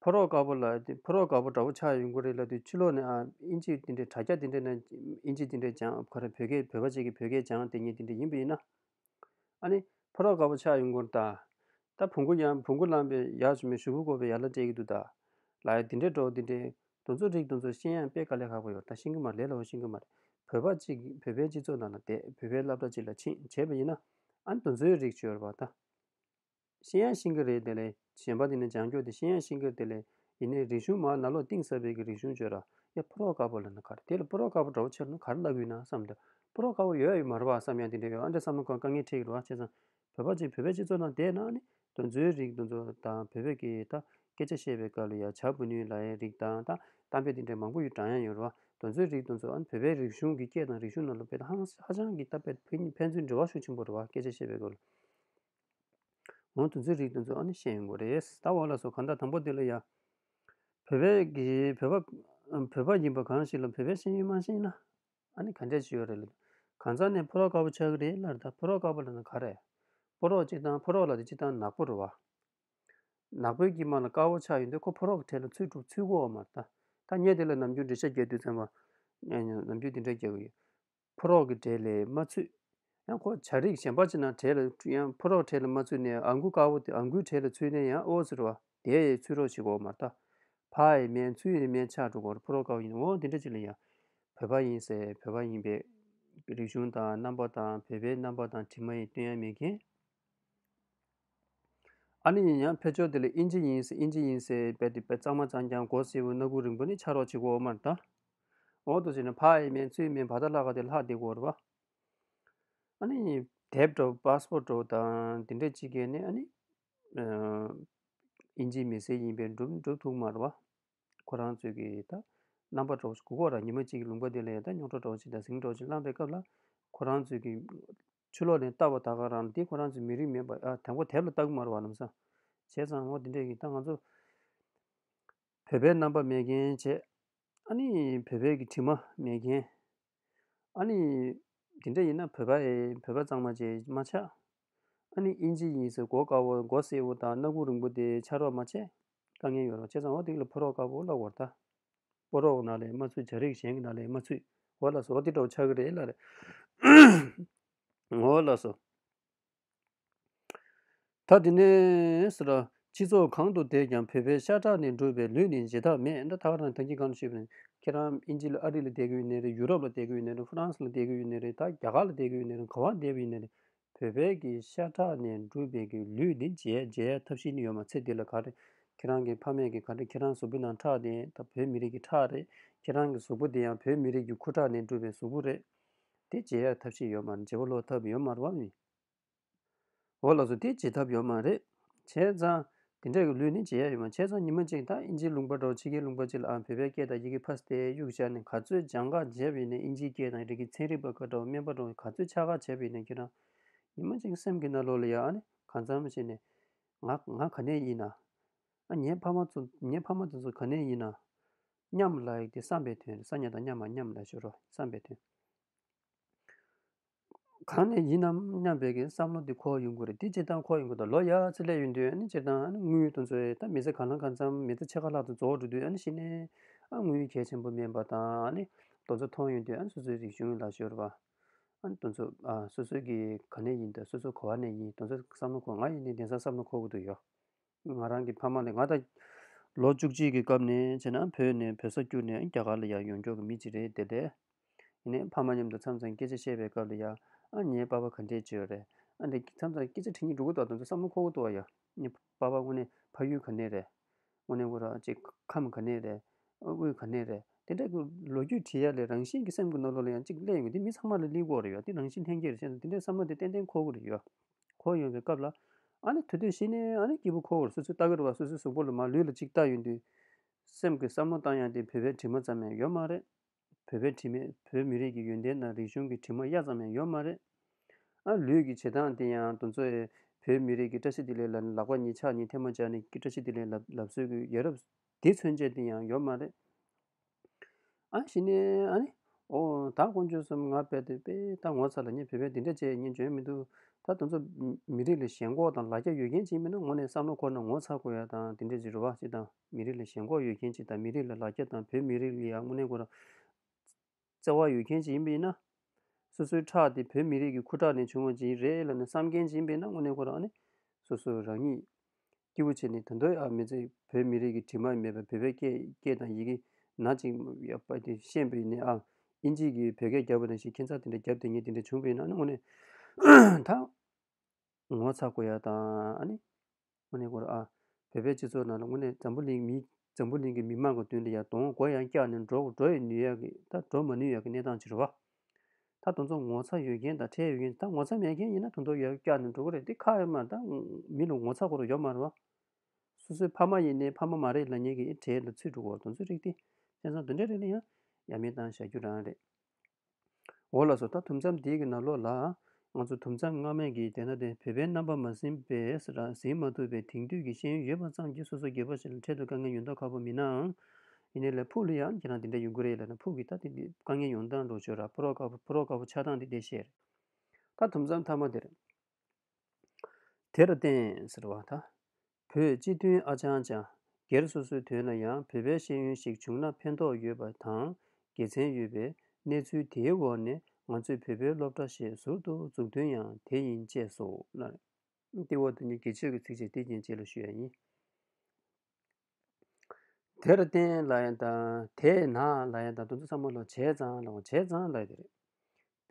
ཕོ་རོག་དཀར་པོ་ལ་དེ་ཕོ་རོག་དཀར་པོ་འདྲ་བོ་ཆགས་ཡོང་གི་རེད་ལབ་དུས། ཕྱི་ལོགས་ནས་ཨ་ཨིན་ཇི་དེ་འདྲའི་དྲ་རྒྱ་དེ་འདྲའི་ནང་ཨིན་ཇི་དེ་འདྲའི་སྦྱང་ག་རེ་བོད་སྐད་བོད་པ་ཅིག་གིས་བོད་སྐད་སྦྱང་དེ་ཉིད་དེ་འདྲ་ཡིན་པ་ཡིན་ན། ཨ་ནི་ཕོ་རོག་དཀར་པོ་ཆགས་ཡོང་གི་རེད་ད། ད་བོང་གུ་ཡང་བོང་གུ་བླངས་པའི་ཡར་ཞུ་མི་ཞུ་བུ་བཀོག་པའི་ཡར་ལ་སྤྲད་ཀྱི་འདུག་ད། ལ་ཡ་དེ་འདྲའི་འགྲོ་དེ་འདྲའི་དེ་ཚོ་རིགས་དེ་ཚོ་ཤེས་ཡ་དཔེ་དཀའ་ལས་ཁག་པོ་ཡོད་ད། ཤེས་ཀྱི་མ་རེད། ལས་སླ་བོ་ཤེས་ཀྱི་མ་རེད། བོད་པ་ཅིག་བོད་པའི་སྤྱི་ཚོགས་ནང་ལ་བསྡད། བོད་པའི་སློབ་གྲྭ་ཅིག་ལ་ཕྱིན་བྱས་པ་ཡིན་ན། ཨ་ནི་དེ་ཚོའི་རིགས་ཅིག་ཡོད་རེད་པ་ད། ཤེས་ཡ་ཤེས་ཀྱི་རེད། དེ་ལས་གཞན་པ་དེ་ནས་སྦྱང་རྒྱུ་དེ་ཤེས་ཡ་ཤེས་ཀྱི་རེད། དེ་ལས་ཡིན་ནའི་རིག་གཞུང་མར་ནང་ལོགས་གཏིང་ཟབ་པའི་གི་རིག་གཞུང་བརྗོད་ར། ཡ་ཕོ་རོག་དཀར་པོ་ལབ་ན་ག་རེ། དེ་ལ་ཕོ་རོག་དཀར་པོ་འདྲ་བོ་ཆགས་ན་ག་རེ་ལབ་ཀྱི་ཡོད་ན་བསམ་སྟེ། ཕོ་རོག་དཀར་པོ་ཡོད་ཡ་ཡོད་མ་རེད་པ་བསམ་ཡ་དེ་འདྲ་ཡོད། ཨ་འདྲ་བསམ་ན་ཁོ་དཀའ་ངལ་འཕྲད་ཀྱི་རེད་པ། བྱས་ཙང་བོད་པ་ཅིག་བོད་པའི་སྤྱི་ཚོགས་ནང་བསྡད་ན་ནི་དེ་ཚོའི་རིགས་དེ་ཚོ་དང་། བོད་པའི་གི་ད་སྐད་ཆ་བཤད་པའི་སྐབས་ལ་ཡ་བྱ་བུ་ནུས་ལབ་ཡའི་རིགས་དང་། ད་གཏམ་དཔེ་དེ་འདྲ་མང་པོ་ཡོད། དྲང་ཡ་ཡོད་རེད་པ། དེ་ཚོའི་རིགས་དེ་ཚོ་ཨ་ནི་བོད་པའི་རིག་གཞུང་གི་སྐད་དང་རིག་གཞུང་ནང་ལ་དཔེ་ཧང་ཧ་ཅང་གི་ད་དཔེ་ཕན་ཕན་ཚུན་འབྲེལ་བ་ཤུགས་ཆེན་པོ་རེད་བ། སྐད་ཆ་བཤད་པའི་སྐོར་ལ། འོ་དེ་ཚོའི་རིགས་དེ་ཚོ་ཨ་ནི་ཤེས་ཡོང་དགོས་རེད། ད་འོ་ལགས་སོ། གང་ལྟར་དང་པོ་དེ་ལ་ཡ། བོད་པའི་གི་བོད་པ་བོད་པ་ཡིན་པ་གང་ཞིག་ལ་བོད་པའི་ཤེས་ཡོན་མ་ཤེས་ན། ཨ་ནི་ག་འདྲས་ཞིག་ཡོད་རེད་ལ། གང་ཟག་ནི་ཕོ་རོག་དཀར་པོ་ཆགས་ཀྱི་རེད་ལབ་རེད། ད་ཕོ་རོག་དཀར་པོ་ལབ་ན་ག་རེ། ཕོ་རོག་སྤྱིར་བཏང་ཕོ་རོག་ལབ་དེ་སྤྱིར་བཏང་ནག་པོ་རེད་བ། ནག་པོའི་དཀྱིལ་མ་ལ་དཀར་པོ་ཆགས་ཡོང་དུས་ཁོ་ཕོ་རོག་གི་གྲས་ལ་ཚུད་འགྲོ་ཚུད་དགོས་བ་མ་རེད་ད། ད་ངས་དེ་ལ་ནམ་རྒྱུན་འགྲེལ་བཤད་རྒྱག་དུས་ཙམ་པ། ནམ་རྒྱུན་དེ་འདྲ་རྒྱག་གི་ཡོད། ཕོ་རོག་གི་གྲས་ལ་མ་ཚུད། ཡང་ཁོ་བྱ་རིགས་གཞན་པ་ཅིག་ནང་གྲས་ལ་ཡང་ཕོ་རོག་གྲས་ལ་མ་ཚུད་ནས་ཨ་མགུ་དཀར་པོ་དེ་ཨ་མགུའི་གྲས་ལ་ཚུད་ནས་ཡང་ཨོ་ཟེར་བ་དེ་ཡི་ཚུད་རོགས་བྱེད་དགོས་མ་རེད་ད། ཕ་ཡི་མིང་ཚུད་ཡི་མིང་ཆགས་འགྲོ་གི་རེད། ཕོ་རོག་དཀར་པོ་ཡིན་ན། འོ་དེ་འདྲ་ཅིག་ལ་ཡང་བོད་པ་ཡིན་ཟེར། བོད་པ་ཡིན་པའི་རིག་གཞུང་དང་རྣམ་པ་དང་བོད་པའི་རྣམ་པ་དང་དྲི་མ་ཡི་སྟོན་ཡ་མེད་མཁན། ཨ་ནི་ཡིན་ཡང་ཕལ་ཆེར་དེ་ལ་ཨིན་ཇི་ཡིན་ཟེར་ཨིན་ཇི་ཡིན་ཟེར་བས་དེ་དཔེ་གཙང་མ་གཙང་རྐྱང་མགོ་སེར་པོ་སྣ་ཁུག་རིང་པོ་ནི་ཆགས་རོགས་བྱེད་དགོས་མ་རེད་ད། འོ་དེ་ཟེར་ན་ཕ་ཡི་མིང་ཚུད་མིང་བ་ད་ལ་ག་དེ་ལྷག་བསྡད་དགོས་རེད་བ། ཨ་ནི་དེབ་འདྲ་པོ་པ་སི་པོར་འདྲ་པོ་དང་དེ་འདྲ་ཅིག་གས་ནི་ཨ་ནི་ཨིན་ཇི་མི་སེར་ཡིན་པས་འགྲུབ་འགྲུབ་ཐུབ་མ་རེད་བ། ཁོ་རང་ཚོས་ཀྱི་ད་རྣམ་པ་འདྲ་པོ་ཞིག་དགོས་ཀྱི་རེད། ཉི་མ་གཅིག་གི་ལུང་པ་དེ་ལ་ཡང་ད་རྙོག་དྲ་འདྲ་པོ་ཞིག་དང་ཟིང་འདྲ་པོ་ཞིག་བསླངས་པའི་སྐབས་ལ་ཁོ་རང་ཚོས་ཀྱི་ཕྱི་ལོགས་ནས་ལྟ་བ་ད་ག་རང་ལ་དེ་ཁོ་རང་ཚོའི་མི་རིགས་མིན་པ། ཨ་དང་པོ་དེབ་ལ་ལྟ་གི་མ་རེད་བ་ལམ་སང་། བྱས་ཙང་འོ་དེ་འདྲས་ཀྱི་ད་ང་ཚོ་བོད་པའི་རྣམ་པ་མེད་མཁན་བྱས། ཨ་ནི་བོད་པའི་གི་དྲི་མ་མེད་མཁན། ཨ་ནི་དེ་འདྲ་ཡིན་ན་བོད་པ་ཨེ་བོད་པ་གཙང་མ་བྱས་མ་ཆགས། ཨ་ནི་ཨིན་ཇི་ཡིན་ཟེར་མགོ་དཀར་པོ་མགོ་སེར་པོ་དང་སྣ་ཁུག་རིང་པོ་དེ་ཆགས་རོགས་མ་བྱས། དཀའ་ངལ་ཡོད་རེད། བྱས་ཙང་འོ་དེ་ལ་ཕོ་རོག་དཀར་པོ་ལབ་དགོས་རེད་ད། ཕོ་རོག་ནང་ལ་མ་ཚུད། བྱ་རིགས་གཞན་གྱི་ནང་ལ་མ་ཚུད། འོ་ལགས་སོ། འོ་དེ་འདྲ་པོ་ཆགས་ཀྱི་རེད་ལབ་རེད། འོ་ལགས་སོ། ད་དེ་ནས་ཟེར་ར། སྤྱི་ཚོགས་གང་དུ་བསྡད་ཀྱང་བོད་པའི་ཤ་ཁྲག་ནས་གྲུབ་པའི་ལུས་ནི་བརྗེད་ཐབས་མེད། ད་ད་ག་རང་ད་གིན་གང་ཞུས་པ་ནི་ཁྱེད་རང་ཨིན་ཇི་ལ་ཨ་རི་ལ་བསྡད་ཀྱི་ཡོད་ནའི་རེད། ཡུ་རོབ་ལ་བསྡད་ཀྱི་ཡོད་ནའི་རེད། ཧྥ་རན་སི་ལ་བསྡད་ཀྱི་ཡོད་ནའི་རེད། ད་རྒྱ་གར་ལ་བསྡད་ཀྱི་ཡོད་ནའི་རེད། ག་པར་བསྡད་པ་ཡིན་ནའི་རེད། བོད་པའི་གི་ཤ་ཁྲག་ནས་གྲུབ་པའི་གི་ལུས་འདི་བརྗེད་བརྗེད་ཐབས་ཤེས་ནི་ཡོད་མ་རེད། ཚེ་འདི་ལ་ག་རེ་ཁྱེད་རང་གི་ཕ་མས་གི་ག་རེ་ཁྱེད་རང་གཟུགས་པོའི་ནང་ཁྲག་དེ་ད་བོད་མི་རིགས་ཀྱི་ཁྲག་རེད། ཁྱེད་རང་གི་གཟུགས་པོ་དེ་ཡང་བོད་མི་རིགས་ཀྱི་ཁུ་ཁྲག་ནས་གྲུབ་པའི་གཟུགས་པོ་རེད། དེ་བརྗེད་ཡ་ཐབས་ཤེས་ཡོད་མ་རེད། བརྗེ་པོ་ལོག་ཐབས་ཡོད་མ་རེད་བ་མི། འོ་ལགས་སོ། དེ་བརྗེད་ཐབས་ཡོད་མ་རེད། བྱས་ཙང་དེ་འདྲ་གི་ལུས་ནི་བརྗེད་ཡ་ཡོད་མ། བྱས་ཙང་ཉི་མ་གཅིག་ད་ཨིན་ཇིའི་ལུང་པ་འདྲ་བོ་ཕྱི་རྒྱལ་ལུང་པ་གཅིག་ལ་ཨ་བོད་པའི་སྐད་དང་ཡི་གེ་ཕར་བལྟས་གཡུག་བཞག་ནས་ག་ཚོད་སྦྱང་ག་བྱས་པ་ཡིན་ནའི་ཨིན་ཇིའི་སྐད་དང་རིག་གི་ཚན་རིག་པ་ག་འདྲ་བོ་སྨན་པ་འདྲ་བོ་ག་ཚོད་ཆ་ག་བྱས་པ་ཡིན་ནའི་ཁྱེད་རང་ཉི་མ་གཅིག་སེམས་ཀྱི་ནང་ལོགས་ལ་ཡ་ཨ་ནི་གང་འཚམ་བྱས་ནས་ང་ང་ག་ནས་ཡིན་ན། ཨ་ངའི་ཕ་མ་ཚོ་ངའི་ཕ་མ་དེ་ཚོ་ག་ནས་ཡིན་ན། མཉམ་ལབ་ཡག་དེ་བསམ་པའི་དོན་རེད། ས་ཉ་དང་མཉམ་མ་མཉམ་ལབ་ཞོར་རོ་བསམ་པའི་དོན། གང་ནས་ཡིན་ནམ་སྙམ་པའི་གི་བསམ་བློ་འདི་འཁོར་ཡོང་གི་རེད། འདི་སྤྱིར་བཏང་འཁོར་ཡོང་གི་འདུག་ལོ་ཡར་ཙམ་སླེབས་ཡོང་དུས་ཨ་ནི་སྤྱིར་བཏང་ཨ་ནི་དངུལ་དེ་ཚོ་ད་མི་ཚེ་གང་ལ་གང་འཚམ་མི་ཚེ་ཕྱེད་ཀ་ལྷག་ཏུ་རྫོགས་འགྲོ་དུས་ཨ་ནི་གཞི་ནས་ཨ་དངུལ་གལ་ཆེན་པོ་མིན་པ་དང་ཨ་ནི་དེ་ཚོ་མཐོང་ཡོང་དུས་ཨ་ནི་སོ་སོའི་རིག་གཞུང་ལ་ཞོར་བ་ཨ་ནི་དེ་ཚོ་ཨ་སོ་སོའི་གི་ག་ནས་ཡིན་དང་སོ་སོ་ག་བ་ནས་ཡིན་དེ་ཚོ་བསམ་བློ་འཁོར། ང་ཡིན་ནའི་དེང་སང་བསམ་བློ་འཁོར་གི་འདུག་ཡོ། ང་རང་གི་ཕ་མ་ལ་ང་ད་ལོ་བཅུ་གཅིག་གི་སྐབས་ནས་བྱས་ན་བོད་ནས་བོད་ས་བསྐྱུར་ནས་རྒྱ་གར་ལ་ཡར་ཡོང་མཁན་གྱི་མི་ཅིག་རེད་དེ་ལས། ཡིན་ནའི་ཕ་མ་མཉམ་དུ་མཚམས་མཚམས་སྐད་ཆ་བཤད་པའི་སྐབས་ལ་ཡ། ཨ་ངའི་པ་ཕ་ག་འདྲས་བྱས་ཡོད་རེད། ཨ་འདི་མཚམས་མཚམས་སྐད་ཆ་དྲི་སྙིང་འདོད་ཀྱི་འདུག་དེ་ཚོ་བསམ་བློ་འཁོར་གྱི་འདུག་ཡ། ངའི་པ་ཕ་དངོས་གནས་ཕ་ཡུལ་ག་ནས་རེད། དངོས་གནས་ཁོ་རང་ཅིག་ཁམས་ག་ནས་རེད། དབུས་ག་ནས་རེད། དེ་འདྲ་གི་ལོ་རྒྱུས་དྲི་ཡ་ལས་རང་བཞིན་གྱི་སེམས་ཀྱི་ནང་ལོགས་ལ་ཡང་ཅིག་སླེབས་ཡོང་གི། འདི་མི་ཚང་མ་ལ་སླེབས་ཀྱི་ཡོད་རེད་ཡ། འདི་རང་བཞིན་ལྷན་སྐྱེས་རེད་བཤད་ན་དེ་འདྲའི་བསམ་བློ་དེ་ཏན་ཏན་འཁོར་གྱི་རེད་ཡ། འཁོར་ཡོང་བའི་སྐབས་ལ། ཨ་ནི་དེ་དུས་གཞི་ནས་ཨ་ནི་སྐྱིད་པོ་འཁོར་བར་སོ་སོས་ལྟ་གི་རེད་བ། སོ་སོའི་གཟུགས་པོ་ལ་མར་ལུས་ལ་གཅིག་ལྟ་ཡོང་དུས། སེམས་ཀྱི་བསམ་བློ་བཏང་ཡག་དེ་བོད་པའི་དྲི་མ་ཙམ་ཡང་ཡོད་མ་རེད། བོད་པའི་དྲི་མ་བོད་མི་རིགས་ཀྱི་ཡོན་ཏན་དང་རིག་གཞུང་གི་དྲི་མ་གཡའ་ཙམ་ཡང་ཡོད་མ་རེད། ཨ་ལུས་ཀྱི་བྱེད་སྟངས་དེ་ཡང་དེ་ཚོ་བོད་མི་རིགས་ཀྱི་བཀྲ་ཤིས་བདེ་ལེགས་ལབ་ནས་ལག་པ་གཉིས་ཕྱག་གཉིས་ཐལ་མོ་སྦྱར་ནས་བཀྲ་ཤིས་བདེ་ལེགས་ལབ་ལབ་སྲོལ་གྱི་ཡ་རབས་དེ་མཚོན་བྱེད་དེ་ཡང་ཡོད་མ་རེད། ཨ་གཞི་ནས་ཨ་ནི། ཨོ་ད་དཀོན་མཆོག་གསུམ་ང་དཔེ་དེ་དཔེ་ད་ངོ་ཚ་ལ་ངས་བོད་པས་འདི་འདྲ་བྱས་ངས་འཇོན་མི་འདུག་ད་དེ་ཚོ་མི་རིགས་ལ་ཞེན་ཁོག་དང་ལ་རྒྱ་ཡོད་མཁན་ཅིག་མིན་ན་དངོས་གནས་བསམ་བློ་འཁོར་ན་ངོ་ཚ་དགོས་ཡ་དང་དེ་འདྲ་ཅིག་རེད་བ། ཅིག་དང་མི་རིགས་ལ་ཞེན་ཁོག་ཡོད་མཁན་ཅིག་དང་མི་རིགས་ལ་ལ་རྒྱ་དང་བོད་མི་རིགས་ལ་ཡ་དངོས་གནས་ཁོ་རང་བརྩེ་བ་ཡོད་མཁན་ཅིག་ཡིན་པ་ཡིན་ན། སོ་སོའི་ཁྲག་དེ་བོད་མི་རིགས་ཀྱི་ཁུ་ཁྲག་ནས་བྱུང་བ་ཅིག་རེད་ལབ་ནས་བསམ་མཁན་ཅིག་ཡིན་པ་ཡིན་ན་དངོས་གནས་ཁོ་རང་ནི་སོ་སོ་རང་ཉིད་སྐྱིད་པོ་བྱས་ནས་ད་དུང་ཨ་མི་ཚེ་བོད་མི་རིགས་ཀྱི་དྲི་མ་མེད་པ་བོད་པའི་སྐད་སྐད་དང་ཡི་གེ་ན་ཅིག་ཡག་པ་དེ་ཤེས་པ་ཡིན་ནའི་ཨ་ཨིན་ཇི་གི་བོད་སྐད་རྒྱབ་པ་ནང་བཞིན་ཁྱད་མཚར་དེ་འདྲ་རྒྱབ་བསྡད་མཁན་དེ་འདྲ་བྱུང་བ་ཡིན་ན་ནི་དངོས་གནས་ད་ངོ་ཚ་དགོས་ཡ་དང་ཨ་ནི། དངོས་གནས་ཁོ་རང་ཨ། བོད་པའི་སྤྱི་ཚོགས་ནང་ལ་དངོས་གནས་འཛམ་བུ་གླིང་མི་འཛམ་བུ་གླིང་གི་མི་མང་གི་མདུན་ལ་ཡ་གདོང་མགོ་ཡང་བཀྱག་ནས་འགྲོ་འགྲོ་ཡི་ནུས་ཡག་གི་ད་འགྲོ་མ་ནུས་ཡག་གི་གནས་སྟངས་ཅིག་རེད་བ། ད་དེ་ཚོ་ངོ་ཚ་ཡོད་མཁན་དང་ཁྲེལ་ཡོད་མཁན། ད་ངོ་ཚ་མེད་མཁན་ཡིན་ན་ད་དུང་ཡར་བཀྱག་ནས་འགྲོ་གི་རེད། དེ་ཁག་ཡོད་མ་རེད། ད་མི་ལ་ངོ་ཚ་ཁོ་རང་ཡོད་མ་རེད་བ། སོ་སོའི་ཕ་མ་ཡིན་ནའི་ཕ་མ་མ་རེད་ལབ་མཁན་གྱི་གྲས་ལ་ཚུད་འགྲོ་གི་རེད། དེ་ཚོའི་རིགས་དེ་བྱས་ཙང་དེ་འདྲའི་རིགས་ལ་ཡང་ ཡ་མེད་བཏང་བཞག་རྒྱུ་རང་རེད། འོ་ལགས་སོ། ད་དུམ་མཚམས་འདི་གི་ནང་ལོགས་ལ་ང་ཚོ་དུམ་མཚམས་སྔ་མའི་གི་དེ་ན་དེ་བོད་པའི་རྣམ་པ་མ་ཟིན་པའི་ཟེར་ཟིན་མ་ཐུབ་པའི་དེང་དུས་ཀྱི་ཤེས་ཡོན་ཡོད་པ་ཙམ་གྱིས་སོ་སོ་སྒེར་པ་ཞིག་ལ་འཕྲལ་དུ་དཀའ་ངལ་ཡོང་མདོག་ཁ་པོ་མིན་ནའང་། ཡིན་ནའི་ལས་ཕུགས་ལ་ཡང་ཁྱེད་རང་དེ་འདྲ་ཡོང་གི་རེད་ལབ་ན་ཕུགས་ཀྱི་ད་དེ་འདི་དཀའ་ངལ་ཡོང་སྟངས་འགྲོ་ཆོག་ར། ཕོ་རོག་དཀར་པོ་ཕོ་རོག་དཀར་པོ་ཆགས་སྟངས་དེ་འདྲ་བཤད་རེད། ད་དུམ་མཚམས་མཐའ་མ་དེ་རེད། དེར་བརྟེན་ཟེར་བ་ད། བོད་སྤྱི་མཐུན་ཨ་ཅང་ཅང་། སྒེར་སོ་སོའི་དོན་ལ་ཡང་བོད་པའི་ཤེས་ཡོན་ཞིག་བྱུང་ན་ཕན་ཐོགས་ཡོད་པ་དང་དགེ་མཚན་ཡོད་པས་གནས་ཚུལ་དེའི་འོག་ནས་ང་ཚོས་བོད་པའི་སློབ་གྲྭ་ཞེས་ཟུར་དུ་འཛུགས་དོན་ཡང་དེ་ཡིན་ཅེས་སོ། ལ། དེ་འོག་ཏུ་ཉིད་དགེ་ཆོས་ཀྱི་ཚིགས་བཅད་དེ་རྒྱན་བཅས་ལ་ཞུ་ཡ་ཡིན། དེར་བརྟེན་ལ་ཡང་དང་དེས་ན་ལ་ཡང་དང་དེ་ཚོ་ཚང་མ་ལ་བྱས་ཙང་ལ་བྱས་ཙང་ལ་དེ་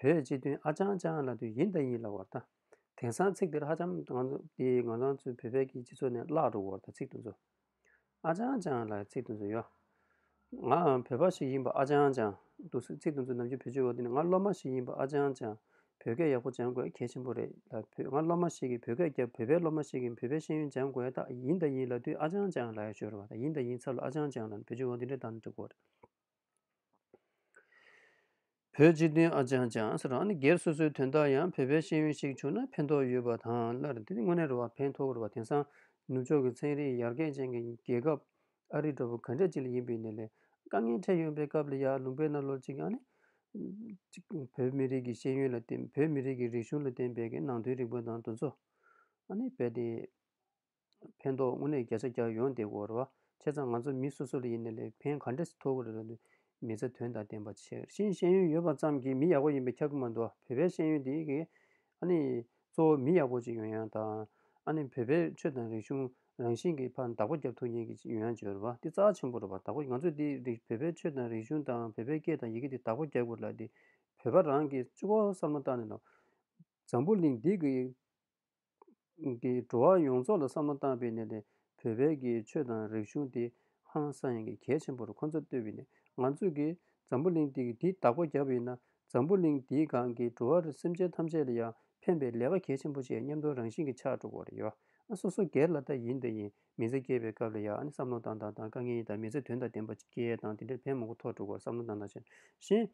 རེད། བོད་སྤྱི་མཐུན་ཨ་ཅང་ཅང་ལབ་དུས་ཡིན་དང་ཡིན་ལབ་པ་རེད་ད། དེང་སང་ཚིག་འདིར་ཧ་ཅང་ང་ཚོ་འདི་ང་རང་ཚོའི་བོད་པའི་གི་སྤྱི་ཚོགས་ནས་བརླག་འགྲོ་བ་རེད་ད་ཚིག་དེ་ཚོ། ཨ་ཅང་ཅང་ལབ་ཚིག་དེ་ཚོ་ཡོད། ང་བོད་པ་ཞིག་ཡིན་པ་ཨ་ཅང་ཅང་། འདུག་སེ་ཚིག་དེ་ཚོ་ནམ་རྒྱུན་བེད་སྤྱོད་འོག་དེ་ནི་ང་སློབ་མ་ཞིག་ཡིན་པ་ཨ་ཅང་ཅང་། བོད་སྐད་ཡག་པོ་སྦྱང་དགོས་གལ་ཆེན་པོ་རེད་ལ། བོད་ང་སློབ་མ་ཞིག་གིས་བོད་སྐད་རྒྱབ་བོད་པའི་སློབ་མ་ཞིག་གིས་བོད་པའི་ཤེས་ཡོན་སྦྱང་དགོས་ད་ཡིན་དང་ཡིན་ལབ་དུས་ཨ་ཅང་ཅང་ལབ་ཡ་ཤོར་བ་ད་ཡིན་དང་ཡིན་ཚབ་ལ་ཨ་ཅང་ཅང་ལབ་ནས་བེད་སྤྱོད་འོག་དེ་འདྲ་བཏང་ན་འགྲིག་གི་རེད། བོད་སྤྱི་མཐུན་ཨ་ཅང་ཅང་ཟེར་ཨ་ནི་སྒེར་སོ་སོའི་དོན་དག་ཡང་བོད་པའི་ཤེས་ཡོན་ཞིག་བྱུང་ན་ཕན་ཐོགས་ཡོད་པ་དང་ལ་རེད། དེ་ནི་དངོས་གནས་རེད་བ་ཕན་ཐོགས་རེད་བ། དེང་སང་ནུབ་ཕྱོགས་ཀྱི་ཚན་རིག་ཡར་རྒྱས་ཅན་གྱི་རྒྱལ་ཁབ་ཨ་རི་འདྲ་བོ་ག་འདྲ་ཅིག་ལ་ཡིན་པའི་ནས་ལས་དཀའ་ངལ་འཕྲད་ཡོང་པའི་སྐབས་ལ་ཡ་ལུང་པའི་ནང་ལོགས་ཅིག་ཨ་ནི་ཅིག་བོད་མི་རིགས་ཀྱི་ཤེས་ཡོན་ལ་བརྟེན་བོད་མི་རིགས་ཀྱི་རིག་གཞུང་ལ་བརྟེན་པའི་གི་ནང་དོན་རིག་པ་དང་དེ་ཚོ་ཨ་ནི་རྦད་དེ། ཕན་ཐོགས་དངོས་གནས་བརྒྱ་ཆ་བརྒྱ་ཡོང་བསྡད་ཀྱི་ཡོད་རེད་བ། བྱས་ཙང་ང་ཚོ་མི་སོ་སོ་ལ་ཡིན་ནའི་ལས་ཕན་ག་འདྲས་སེ་ཐོགས་ཀྱི་རེད་ལབ་དུས་མི་ཚེ་དོན་དང་ལྡན་པ་བྱེད་ཤེས་ཤེས་ཡོན་ཡོད་པ་ཙམ་གྱིས་མི་ཡག་པོ་ཡིན་པས་ཁྱབ་ཀྱི་མ་འདུག་བ། བོད་པའི་ཤེས་ཡོན་དེ་གིས་ཨ་ནི་གཙོ་བོ་མི་ཡག་པོ་ཅིག་ཡོང་ཡ་དང་ཨ་ནི་བོད་པའི་ཆོས་དང་རིག་གཞུང་རང་བཞིན་གྱིས་ཕར་བདག་པོ་རྒྱབ་ཐུབ་མཁན་གྱི་ཅིག་ཡོང་ཡ་ཅིག་ཡོད་རེད་བ། དེ་རྩ་ཆེན་པོ་རེད་བ། བདག་པོ་ང་ཚོས་དེ་རིག་བོད་པའི་ཆོས་དང་རིག་གཞུང་དང་བོད་པའི་སྐད་དང་ཡི་གེ་དེ་བདག་པོ་རྒྱག་དགོས་ལབ་དེ་བོད་པ་རང་གིས་གཅིག་པོ་བསམ་བློ་བཏང་ནས་ལོ། འཛམ་བུ་གླིང་འདི་གི་གི་འགྲོ་བ་ཡོངས་རྫོགས་ལ་བསམ་བློ་བཏང་བའི་ནས་ལས་བོད་པའི་གི་ཆོས་དང་རིག་གཞུང་དེ་ཧང་སང་ཡང་གི་གལ་ཆེན་པོ་རུ་ཁོ་ཚོ་ལྟོས་པའི་ནས་ང་ཚོས་གི་འཛམ་བུ་གླིང་འདི་གི་འདི་བདག་པོ་བརྒྱབ་པ་ཡིན་ན་འཛམ་བུ་གླིང་འདིའི་སྒང་གི་འགྲོ་བ་རུ་སེམས་ཅན་ཐམས་ཅད་ལ་ཡང་ཕན་པའི་ལས་ཀ་གལ་ཆེན་པོ་ཞིག་མཉམ་དུ་རང་བཞིན་གྱི་ཆགས་འགྲོ་གི་རེད་ཡོད། ཨ་སོ་སོ་སྒེར་ལ་ད་ཡིན་ད་ཡིན་མི་ཚེ་སྐྱེལ་བའི་སྐབས་ལ་ཡང་ཨ་ནི་བསམ་བློ་བཏང་སྟངས་དང་དཀའ་ངལ་ཡིན་ད་མི་ཚེ་དོན་དང་ལྡན་པ་སྐྱེལ་ཡས་དང་དེ་འདྲའི་ཕན་མང་པོ་ཐོགས་འགྲོ་གི་རེད་བསམ་བློ་བཏང་སྟངས་བྱས་ཤིང་།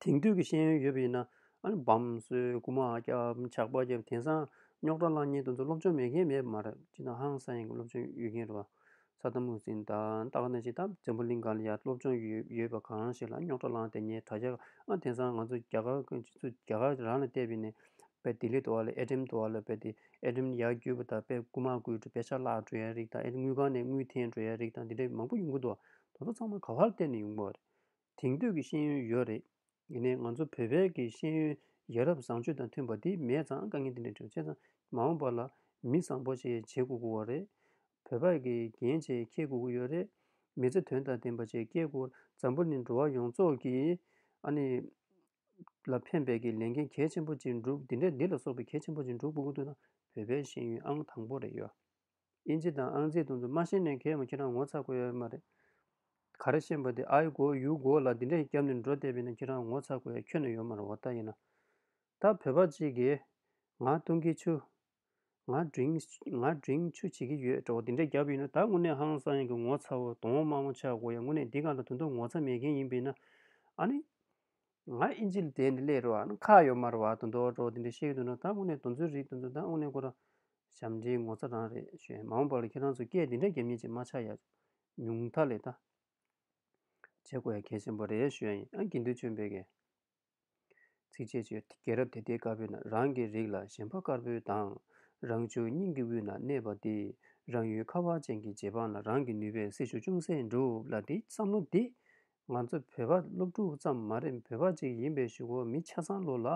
དེང་དུས་ཀྱི་ཤེས་ཡོན་ཡོད་པ་ཡིན་ན་ཨ་ནི་བམ་བཟོས་རྐུ་མ་རྒྱབ་ཇག་པ་རྒྱབ་དེང་སང་རྙོག་དྲ་བསླང་མཁན་དེ་ཚོ་སློབ་སྦྱོང་མེད་མཁན་མེད་པ་མ་རེད། སྤྱིར་བཏང་ཧང་སང་ཡང་གི་སློབ་སྦྱོང་ཡོད་མཁན་རེད་བ། ས་དམ་ཨུ་ཟིན་དང་ཏག་ན་ཅི་ད་འཛམ་བུ་གླིང་སྒང་ལ་ཡ་སློབ་སྦྱོང་ཡོད་ཡོད་པ་གང་ཞིག་ལ་རྙོག་དྲ་བསླངས་དེ་ཉེ་དྲ་རྒྱ་ཨ་དེང་སང་ང་ཚོ་རྒྱ་གར་ཁོ་ཚོ་རྒྱ་གར་རང་ལ་བལྟས་པ་ཡིན་ན་དཔེ་ལྡི་ལི་དུ་བ་ལ་ཨེ་ཊི་ཨེམ་དུ་བ་ལ་དཔེ་དེ་ཨེ་ཊི་ཨེམ་ཡར་རྒྱུག་པ་དང་དཔེ་རྐུ་མ་རྐུས་འགྲོ་པེ་ཤག་བརླག་འགྲོ་ཡ་རིགས་དང་ཨེ་ཊི་ཨེམ་དངུལ་ཁང་ནས་དངུལ་འཐེན་འགྲོ་ཡ་རིགས་དང་དེ་འདྲ་མང་པོ་ཡོང་གི་འདུག་དེ་ཚོ་ཚང་མ་ག་བར་བལྟས་ནས་ཡོང་གི་རེད། དེང་དུས་ཀྱི་ཤེས་ཡོན་ཡོད་རེད། ཡིན་ནའི་ང་ཚོ་བོད་པའི་གི་ཤེས་ཡོན་ཡ་རབས་བཟང་སྤྱོད་དང་མཐུན་པ་དེ་མེད་ཙང་དཀའ་ངལ་དེ་འདྲ་འཕྲད་བྱས་ཙང་མ་འོངས་པ་ལ་མི་བཟང་པོ་ཞིག་བྱེད་དགོས་ཀྱི་ཡོད་རེད། བོད་པ་གི་འགན་ཅིག་འཁྱེར་དགོས་ཀྱི་ཡོད་རེད། མི་ཚེ་དོན་དང་ལྡན་པ་ཅིག་སྐྱེལ་དགོས། འཛམ་བུ་གླིང་འགྲོ་བ་ཡོངས་རྫོགས་ཀྱི་ཨ་ནི་ལ་ཕན་པའི་གི་ལས་འགན་གལ་ཆེན་པོ་ཅིག་འགྲུབ་འདི་འདྲ་འདི་ལ་སོགས་པའི་གལ་ཆེན་པོ་ཅིག་འགྲུབ་དགོས་ཀྱི་འདུག་ན་བོད་པའི་ཤེས་ཡོན་ཨང་དང་པོ་རེད་ཡོད། ཨིན་ཇི་དང་ཨང་རྩིས་དེ་ཚོ་མ་ཤེས་ནས་གས་མ་ཁྱེད་རང་ངོ་ཚ་དགོས་ཡོད་མ་རེད། ག་རེ་ཤེས་པ་དེ་I go you go ལ་འདི་འདྲས་བརྒྱབ་ནས་འགྲོ་བསྡད་པ་ཡིན་ན་ཁྱེད་རང་ངོ་ཚ་དགོས་ཡ་ཁྱོན་ནས་ཡོད་མ་རེད་བ། ད་ཡིན་ན། ད་བོད་པ་གཅིག་གིས་ང་འཐུང་གི་ཆུ། ང་ཌི་རིང་ང་ཌི་རིང་ཆུ་བྱེད་ཀྱི་ཡོད་འགྲོ་བ་འདི་འདྲས་བརྒྱབ་ཡིན་ན་ད་དངོས་གནས་ཧང་སང་ཡིན་གི་ངོ་ཚ་བོ་གདོང་དམར་མོ་ཆགས་དགོས་ཡ་དངོས་གནས་འདི་གང་ལ་དོན་དུ་ངོ་ཚ་མེད་མཁན་ཡིན་པ་ཡིན་ན། ཨ་ནི། ང་ཨིན་ཇི་ལ་བསྡད་ནས་སླེབས་རོགས་ཨ་ནི་ཁག་ཡོད་མ་རེད་བ། དོན་དུ་འགྲོ་བ་འདི་འདྲས་བཤད་ཀྱི་འདུག་ན་ད་དངོས་གནས་དོན་ཚོད་རིག་དོན་ཚོད་ད་དངོས་གནས་ཁོ་རང་། ཞབས་འདྲེན་ངོ་ཚ་རང་རེད་ཞུ་ཡ། མ་འོངས་པ་ལ་ཁྱེད་རང་ཚོ་སྐད་འདི་འདྲ་རྒྱབ་མཁན་ཅིག་མ་ཆགས་ཡ། ཉུང་མཐའ་ལས་ད། བྱེད་དགོས་ཡ་གལ་ཆེན་པོ་རེད་ཞུ་ཡ་ཡིན། ཨ་དགེ་འདུན་ཆོས་འཕེལ་གྱིས། ཚིགས་བཅད་བརྗོད། རྒྱལ་རབས་དེ་ལྟའི་དཀར་པོའི་ནང་། རང་གི་རིགས་ལ་ཞེན་པ་དཀར་པོའི་མདངས། རང་བྱུང་སྙིང་གི་དབུས་ན་གནས་པ་དེ། རང་ཡུལ་ཁ་བ་ཅན་གྱི་རྗེ་འབངས་ལ། རང་གི་ནུས་པས་སྲི་ཞུ་ཅུང་ཟད་འགྲུབ་ལ། འདི་བསམ་བློ་འདི། ང་ཚོ་བོད་པ་སློབ་ཕྲུག་ཙམ་མ་རེད། བོད་པ་ཅིག་ཡིན་པའི་གཞུག་གུ་མི་ཆ་ཚང་ལོ་ལ།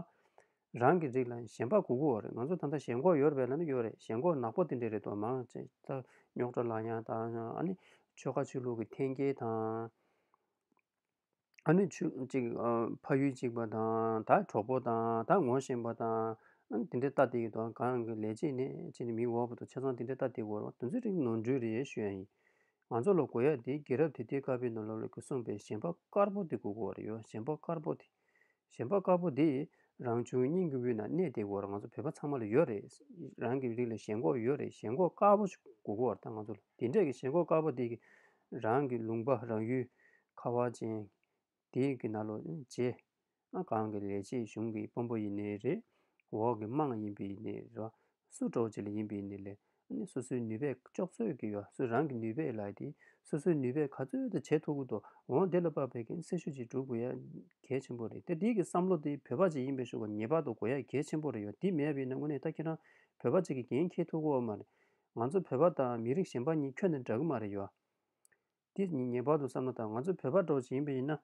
རང་གི་རིགས་ལ་ཞེན་པ་དགོས་ཀྱི་ཡོད་རེད། ང་ཚོ་ད་ལྟ་ཞེན་ཁོག་ཡོད་རེད་པས་ལབ་ན་ཡོད་རེད། ཞེན་ཁོག་ནག་པོ་དེ་འདྲས་རེད་དོ། མང་ཆེ་ད་རྙོག་དྲ་ལངས་ཡ་དང་ཨ་ནི་ཆོལ་ཁ་ཆོས་ལུགས་ཀྱི་འཐེན་འཁྱེར་དང་ཨ་ནི་ཆོས་གཅིག་ཨ་ཕ་ཡུལ་གཅིག་པ་དང་ད་གྲོགས་པོ་དང་ད་ངོ་ཤེས་པ་དང་ཨ་ནི་དེ་འདྲས་ལྟ་བསྡད་ཀྱི་འདུག་གང་གི་ལས་བྱེད་ནས་ཅི་ནས་མི་འོག་པ་དང་ཆ་ཚང་དེ་འདྲས་ལྟ་བསྡད་ཀྱི་ཡོད་རེད་བ། དེ་ཚོའི་རིགས་ནོར་འཁྲུལ་རེད་ཞུ་ཡ་ཡིན། ང་ཚོ་ལ་དགོས་ཡ་དེ་རྒྱལ་རབས་དེ་ལྟའི་དཀར་པོའི་ནང་ལོགས་ལ་གསུངས་པའི་ཞེན་པ་དཀར་པོ་དེ་དགོས་ཀྱི་ཡོད་རེད་ཡོད། ཞེན་པ་དཀར་པོ་དེ། ཞེན་པ་དཀར་པོ་དེ་རང་བྱུང་སྙིང་གི་དབུས་ན་གནས་བསྡད་ཀྱི་ཡོད་རེད། ང་ཚོ་བོད་པ་ཚང་མ་ལ་ཡོད་རེད། རང་གི་རིགས་ལ་ཞེན་ཁོག་ཡོད་རེད། ཞེན་ཁོག་དཀར་པོ་ཞིག་དགོས་ཀྱི་ཡོད་རེད་ད་ང་ཚོ་ལ། དེ་འདྲས་ཀྱི་ཞེན་ཁོག་དཀར་པོ་དེ་གི་རང་གི་ལུང་པ་རང་ཡུལ་ཁ་བ་ཅན། དེའི་གི་ནང་ལོགས་རྗེ། ཨ་གང་གི་ལས་བྱེད་གཞུང་གི་དཔོན་པོ་ཡིན་ནའི་རེད། འོག་གི་དམངས་ཡིན་པ་ཡིན་ནའི་རེད། སུ་འདྲ་བོ་ཅིག་ལ་ཡིན་པ་ཡིན་ནའི་ལས། ཨ་ནི་སོ་སོའི་ནུས་པས་ལྕོགས་ཚོད་ཀྱིས་ཡོད། སུ་རང་གི་ནུས་པས་ལ་དེ་སོ་སོའི་ནུས་པས་ག་ཚོད་དུ་བྱེད་ཐུབ་ཀྱི་འདུག་འོ་དེ་ལ་དཔག་པའི་གི་སྲི་ཞུ་ཅིག་སྒྲུབ་དགོས་ཡ་གལ་ཆེན་པོ་རེད། དེ་འདི་གི་བསམ་བློ་དེ་བོད་པ་ཅིག་ཡིན་པའི་ཤུགས་ངེས་པར་དུ་དགོས་ཡ་གལ་ཆེན་པོ་རེད་ཡོད། འདི་མེད་པ་ཡིན་ན་དངོས་གནས་ད་ཁྱེད་རང་བོད་པ་ཅིག་གི་འགན་འཁྱེར་ཐུབ་ཀྱི་ཡོད་མ་རེད། ང་ཚོ་བོད་པ་དང་མི་རིགས་གཞན་པ་གཉིས་ཁྱོན་ནས་འདྲ་གི་མ་རེད་ཡོད། འདི་ངེས་པར་དུ་བསམ་བློ་བཏང་། ང་ཚོ་བོད་པ་འདྲ་བོ་ཅིག་ཡིན་པ་ཡིན་ན།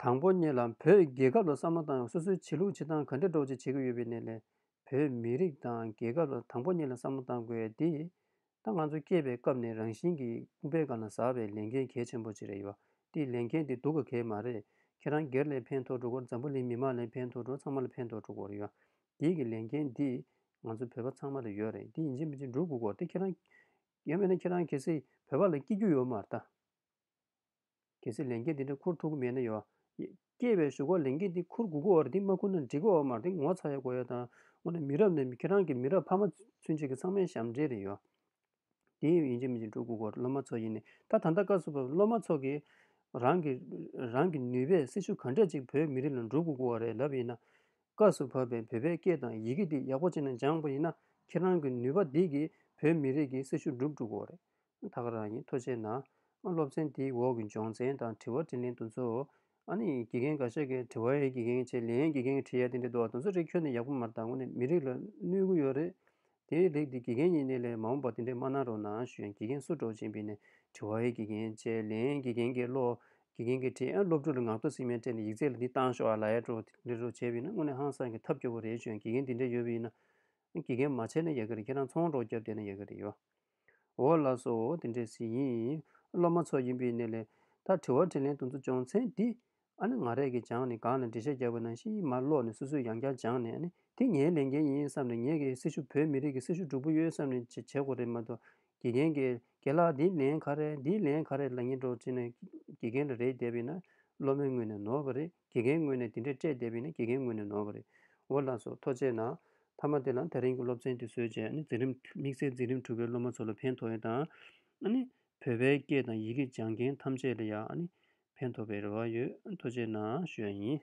དང་པོ་ཉིད་ལ་བོད་རྒྱལ་ཁབ་ལ་བསམ་བློ་བཏང་ཡང་སོ་སོའི་བྱེད་ལུགས་བྱེད་སྟངས་ག་འདྲ་འདྲ་བོ་ཅིག་བྱེད་ཀྱི་ཡོད་པའི་གནས་ལས། བོད་མི་རིགས་དང་རྒྱལ་ཁབ་ལ་དང་པོ་ཉིད་ལ་བསམ་བློ་བཏང་དགོས་ཡ་དེ། ད་ང་ཚོ་སྐྱེས་པའི་སྐབས་ནས་རང་བཞིན་གྱིས་ཁང་པའི་སྒང་ལ་ཟགས་པའི་ལས་འགན་གལ་ཆེན་པོ་ཅིག་རེད་ཡོད། དེའི་ལས་འགན་དེ་སྡུག་ག་གལ་མ་རེད། ཁྱེད་རང་སྒེར་ལ་ཕན་ཐོགས་འགྲོ་གི་རེད། འཛམ་བུ་གླིང་མི་མང་ལ་ཕན་ཐོགས་འགྲོ། ཚང་མ་ལ་ཕན་ཐོགས་འགྲོ་གི་རེད་ཡོད། དེའི་གི་ལས་འགན་འདི་ང་ཚོ་བོད་པ་ཚང་མ་ལ་ཡོད་རེད། འདི་ཡིན་གཅིག་མིན་གཅིག་སྒྲུབ་དགོས་ཀྱི་ཡོད་རེད། དེ་ཁྱེད་རང་ཡང་མིན་ན་ཁྱེད་རང་གལ་སྲིད་བོད་པ་ལ་སྐྱིད་རྒྱུ་ཡོད་མ་རེད་ད། གལ་སྲིད་ལས་འགན་དེ་འདྲ་འཁུར་ཐུབ་ཀྱི་མེད་ན་ཡོད། སྐྱེས་པའི་གཞུག་གུ་ལས་འགན་དེ་འཁུར་དགོས་ཀྱི་ཡོད་རེད། དེ་མ་འཁུར་ན་འགྲིག་གི་ཡོད་མ་རེད། དེ་ངོ་ཚ་ཡ་དགོས་ཡ་དང་། དངོས་གནས་མི་རབས་ནས་ཁྱེད་རང་གི་མི་རབས་ཕ་མ་ཚུན་ཆད་ཀྱི་ཚང་མའི་ཞབས་འདྲེན་རེད་ཡོད། དེ་ཡིན་གཅིག་མིན་གཅིག་སྒྲུབ་དགོས་ཀྱི་ཡོད་རེད། སློབ་མ་ཚོ་ཡིན་ནའི་ད་ད་ལྟ་སྐབས་སུ་བབས་སློབ་མ་ཚོ་གིས་རང་གི་རང་གི་ནུས་པས་སྲི་ཞུ་ག་འདྲ་ཅིག་བོད་མི་རིགས་ལ་སྒྲུབ་དགོས་ཀྱི་ཡོད་རེད་ལབ་ཡིན་ན། སྐབས་སུ་བབས་པའི་བོད་པའི་སྐད་དང་ཡི་གེ་འདི་ཡག་པོ་བྱས་ནས་སྦྱངས་པ་ཡིན་ན། ཁྱེད་རང་གི་ནུས་པ་འདི་གིས་བོད་མི་རིགས་ཀྱི་སྲི་ཞུ་སྒྲུབ་འགྲོ་གི་རེད། ད་ག་རང་ཡིན། ཐུགས་རྗེ་གནང་། སློབ་ཚན་འདིའི་འོག་གི་སྦྱོང་ཚན་དང་དྲི་བ་དྲིས་ལན་དེ་ཚོ། ཨ་ནི་དགེ་རྒན་འགའ་ཤས་ཀྱིས་དྲི་བའི་དགེ་རྒན་བྱས། ལན་དགེ་རྒན་གྱིས་འཁྲིད་ཡ་དེ་འདྲ་འདུག་བ། དེ་ཚོ་རིགས་ཁྱོན་ནས་ཡག་པོ་མ་རེད། ད་དངོས་གནས་མི་རིགས་ལ་གནོད་ཀྱི་ཡོད་རེད། དེའི་རིགས་འདི་དགེ་རྒན་ཡིན་ནའི་ལས་མ་འོངས་པ་དེ་འདྲས་མ་གནང་རོགས་གནང་ཞུ་ཡ། དགེ་རྒན་སུ་འདྲ་བོ་ཅིག་ཡིན་པ་ཡིན་ནའི་དྲི་བའི་དགེ་རྒན་བྱས། ལན་དགེ་རྒན་གྱིས་ཀློག་དགེ་རྒན་གྱིས་འཁྲིད། ཨ་སློབ་ཕྲུག་ལ་ངག་ཐོག་གཟིགས་མོ་སྤྲད་ནས་ཡིག་ཚད་ལ་འདི་བཏང་ཤོག་ཨ་ལབ་ཡ་འདྲ་བོ་དེ་འདྲ་འདྲ་བོ་བྱས་པ་ཡིན་ན་དངོས་གནས་ཧང་སང་གི་ཐབས་སྐྱོ་པོ་རེད་ཞུ་ཡ། དགེ་རྒན་དེ་འདྲས་ཡོད་པ་ཡིན་ན། དགེ་རྒན་མ་བྱས་ན་ཡག་གི་རེད། ཁྱེད་རང་ཚོང་རོགས་བརྒྱབ་བསྡད་ན་ཡག་གི་རེད་ཡོད། འོ་ལགས་སོ། དེ་འདྲས་ཞིག་ཡིན། སློབ་མ་ཚོ་ཡིན་པའི་གནས་ལས་ད་དྲི་བ་དྲིས་ལན་དེ་ཚོ་སྦྱོང་ཚན་འདི། ཨ་ནི་ང་རང་གིས་སྦྱངས་ནས་སྒང་ལ་འགྲེལ་བཤད་རྒྱབ་པ་ནང་བཞིན་མར་ཀློག་ནས་སོ་སོས་ཡང་བསྐྱར་སྦྱངས་ནས། ཨ་ནི་དེ་ངའི་ལས་འགན་ཡིན་བསམ་ནས། ངས་ཀྱི་སྲི་ཞུ་བོད་མི་རིགས་ཀྱི་སྲི་ཞུ་སྒྲུབ་ཀྱི་ཡོད་བསམ་ནས་བྱེད་བྱེད་དགོས་རེད་མ་གཏོགས། དགེ་རྒན་གྱིས་རྒན་ལགས་འདི་ལན་ག་རེ་རེད། འདི་ལན་ག་རེ་རེད་ལབ་མཁན་འདྲ་བོ་བྱས་ནས་དགེ་རྒན་ལ་རེ་བསྡད་པ་ཡིན་ན་སློབ་མའི་ངོས་ནས་ནོར་བ་རེད། དགེ་རྒན་ངོས་ནས་དེ་འདྲས་སྤྲད་བསྡད་པ་ཡིན་ན་དགེ་རྒན་ངོས་ནས་ནོར་བ་རེད། འོ་ལགས་སོ། ཐུགས་རྗེ་གནང་། མཐའ་མ་དེ་ལ་དེ་རིང་གི་སློབ་ཚན་དེ་བཟོས་བྱས། ཨ་ནི་འཛིན་རིམ་དམིགས་བསལ་འཛིན་རིམ་དྲུག་པའི་སློབ་མ་ཚོ་ལ་ཕན་ཐོགས་ཡ་དང་། ཨ་ནི་བོད་པའི་སྐད་དང་ཡི་གེ་སྦྱང་མཁན་ཐམས་ཅད་ལ་ཡང་ཨ་ནི་ཕན་ཐོགས་པའི་རེ་བ་ཡོད། ཐུགས་རྗེ་གནང་ཞུ་ཡ་ཡིན།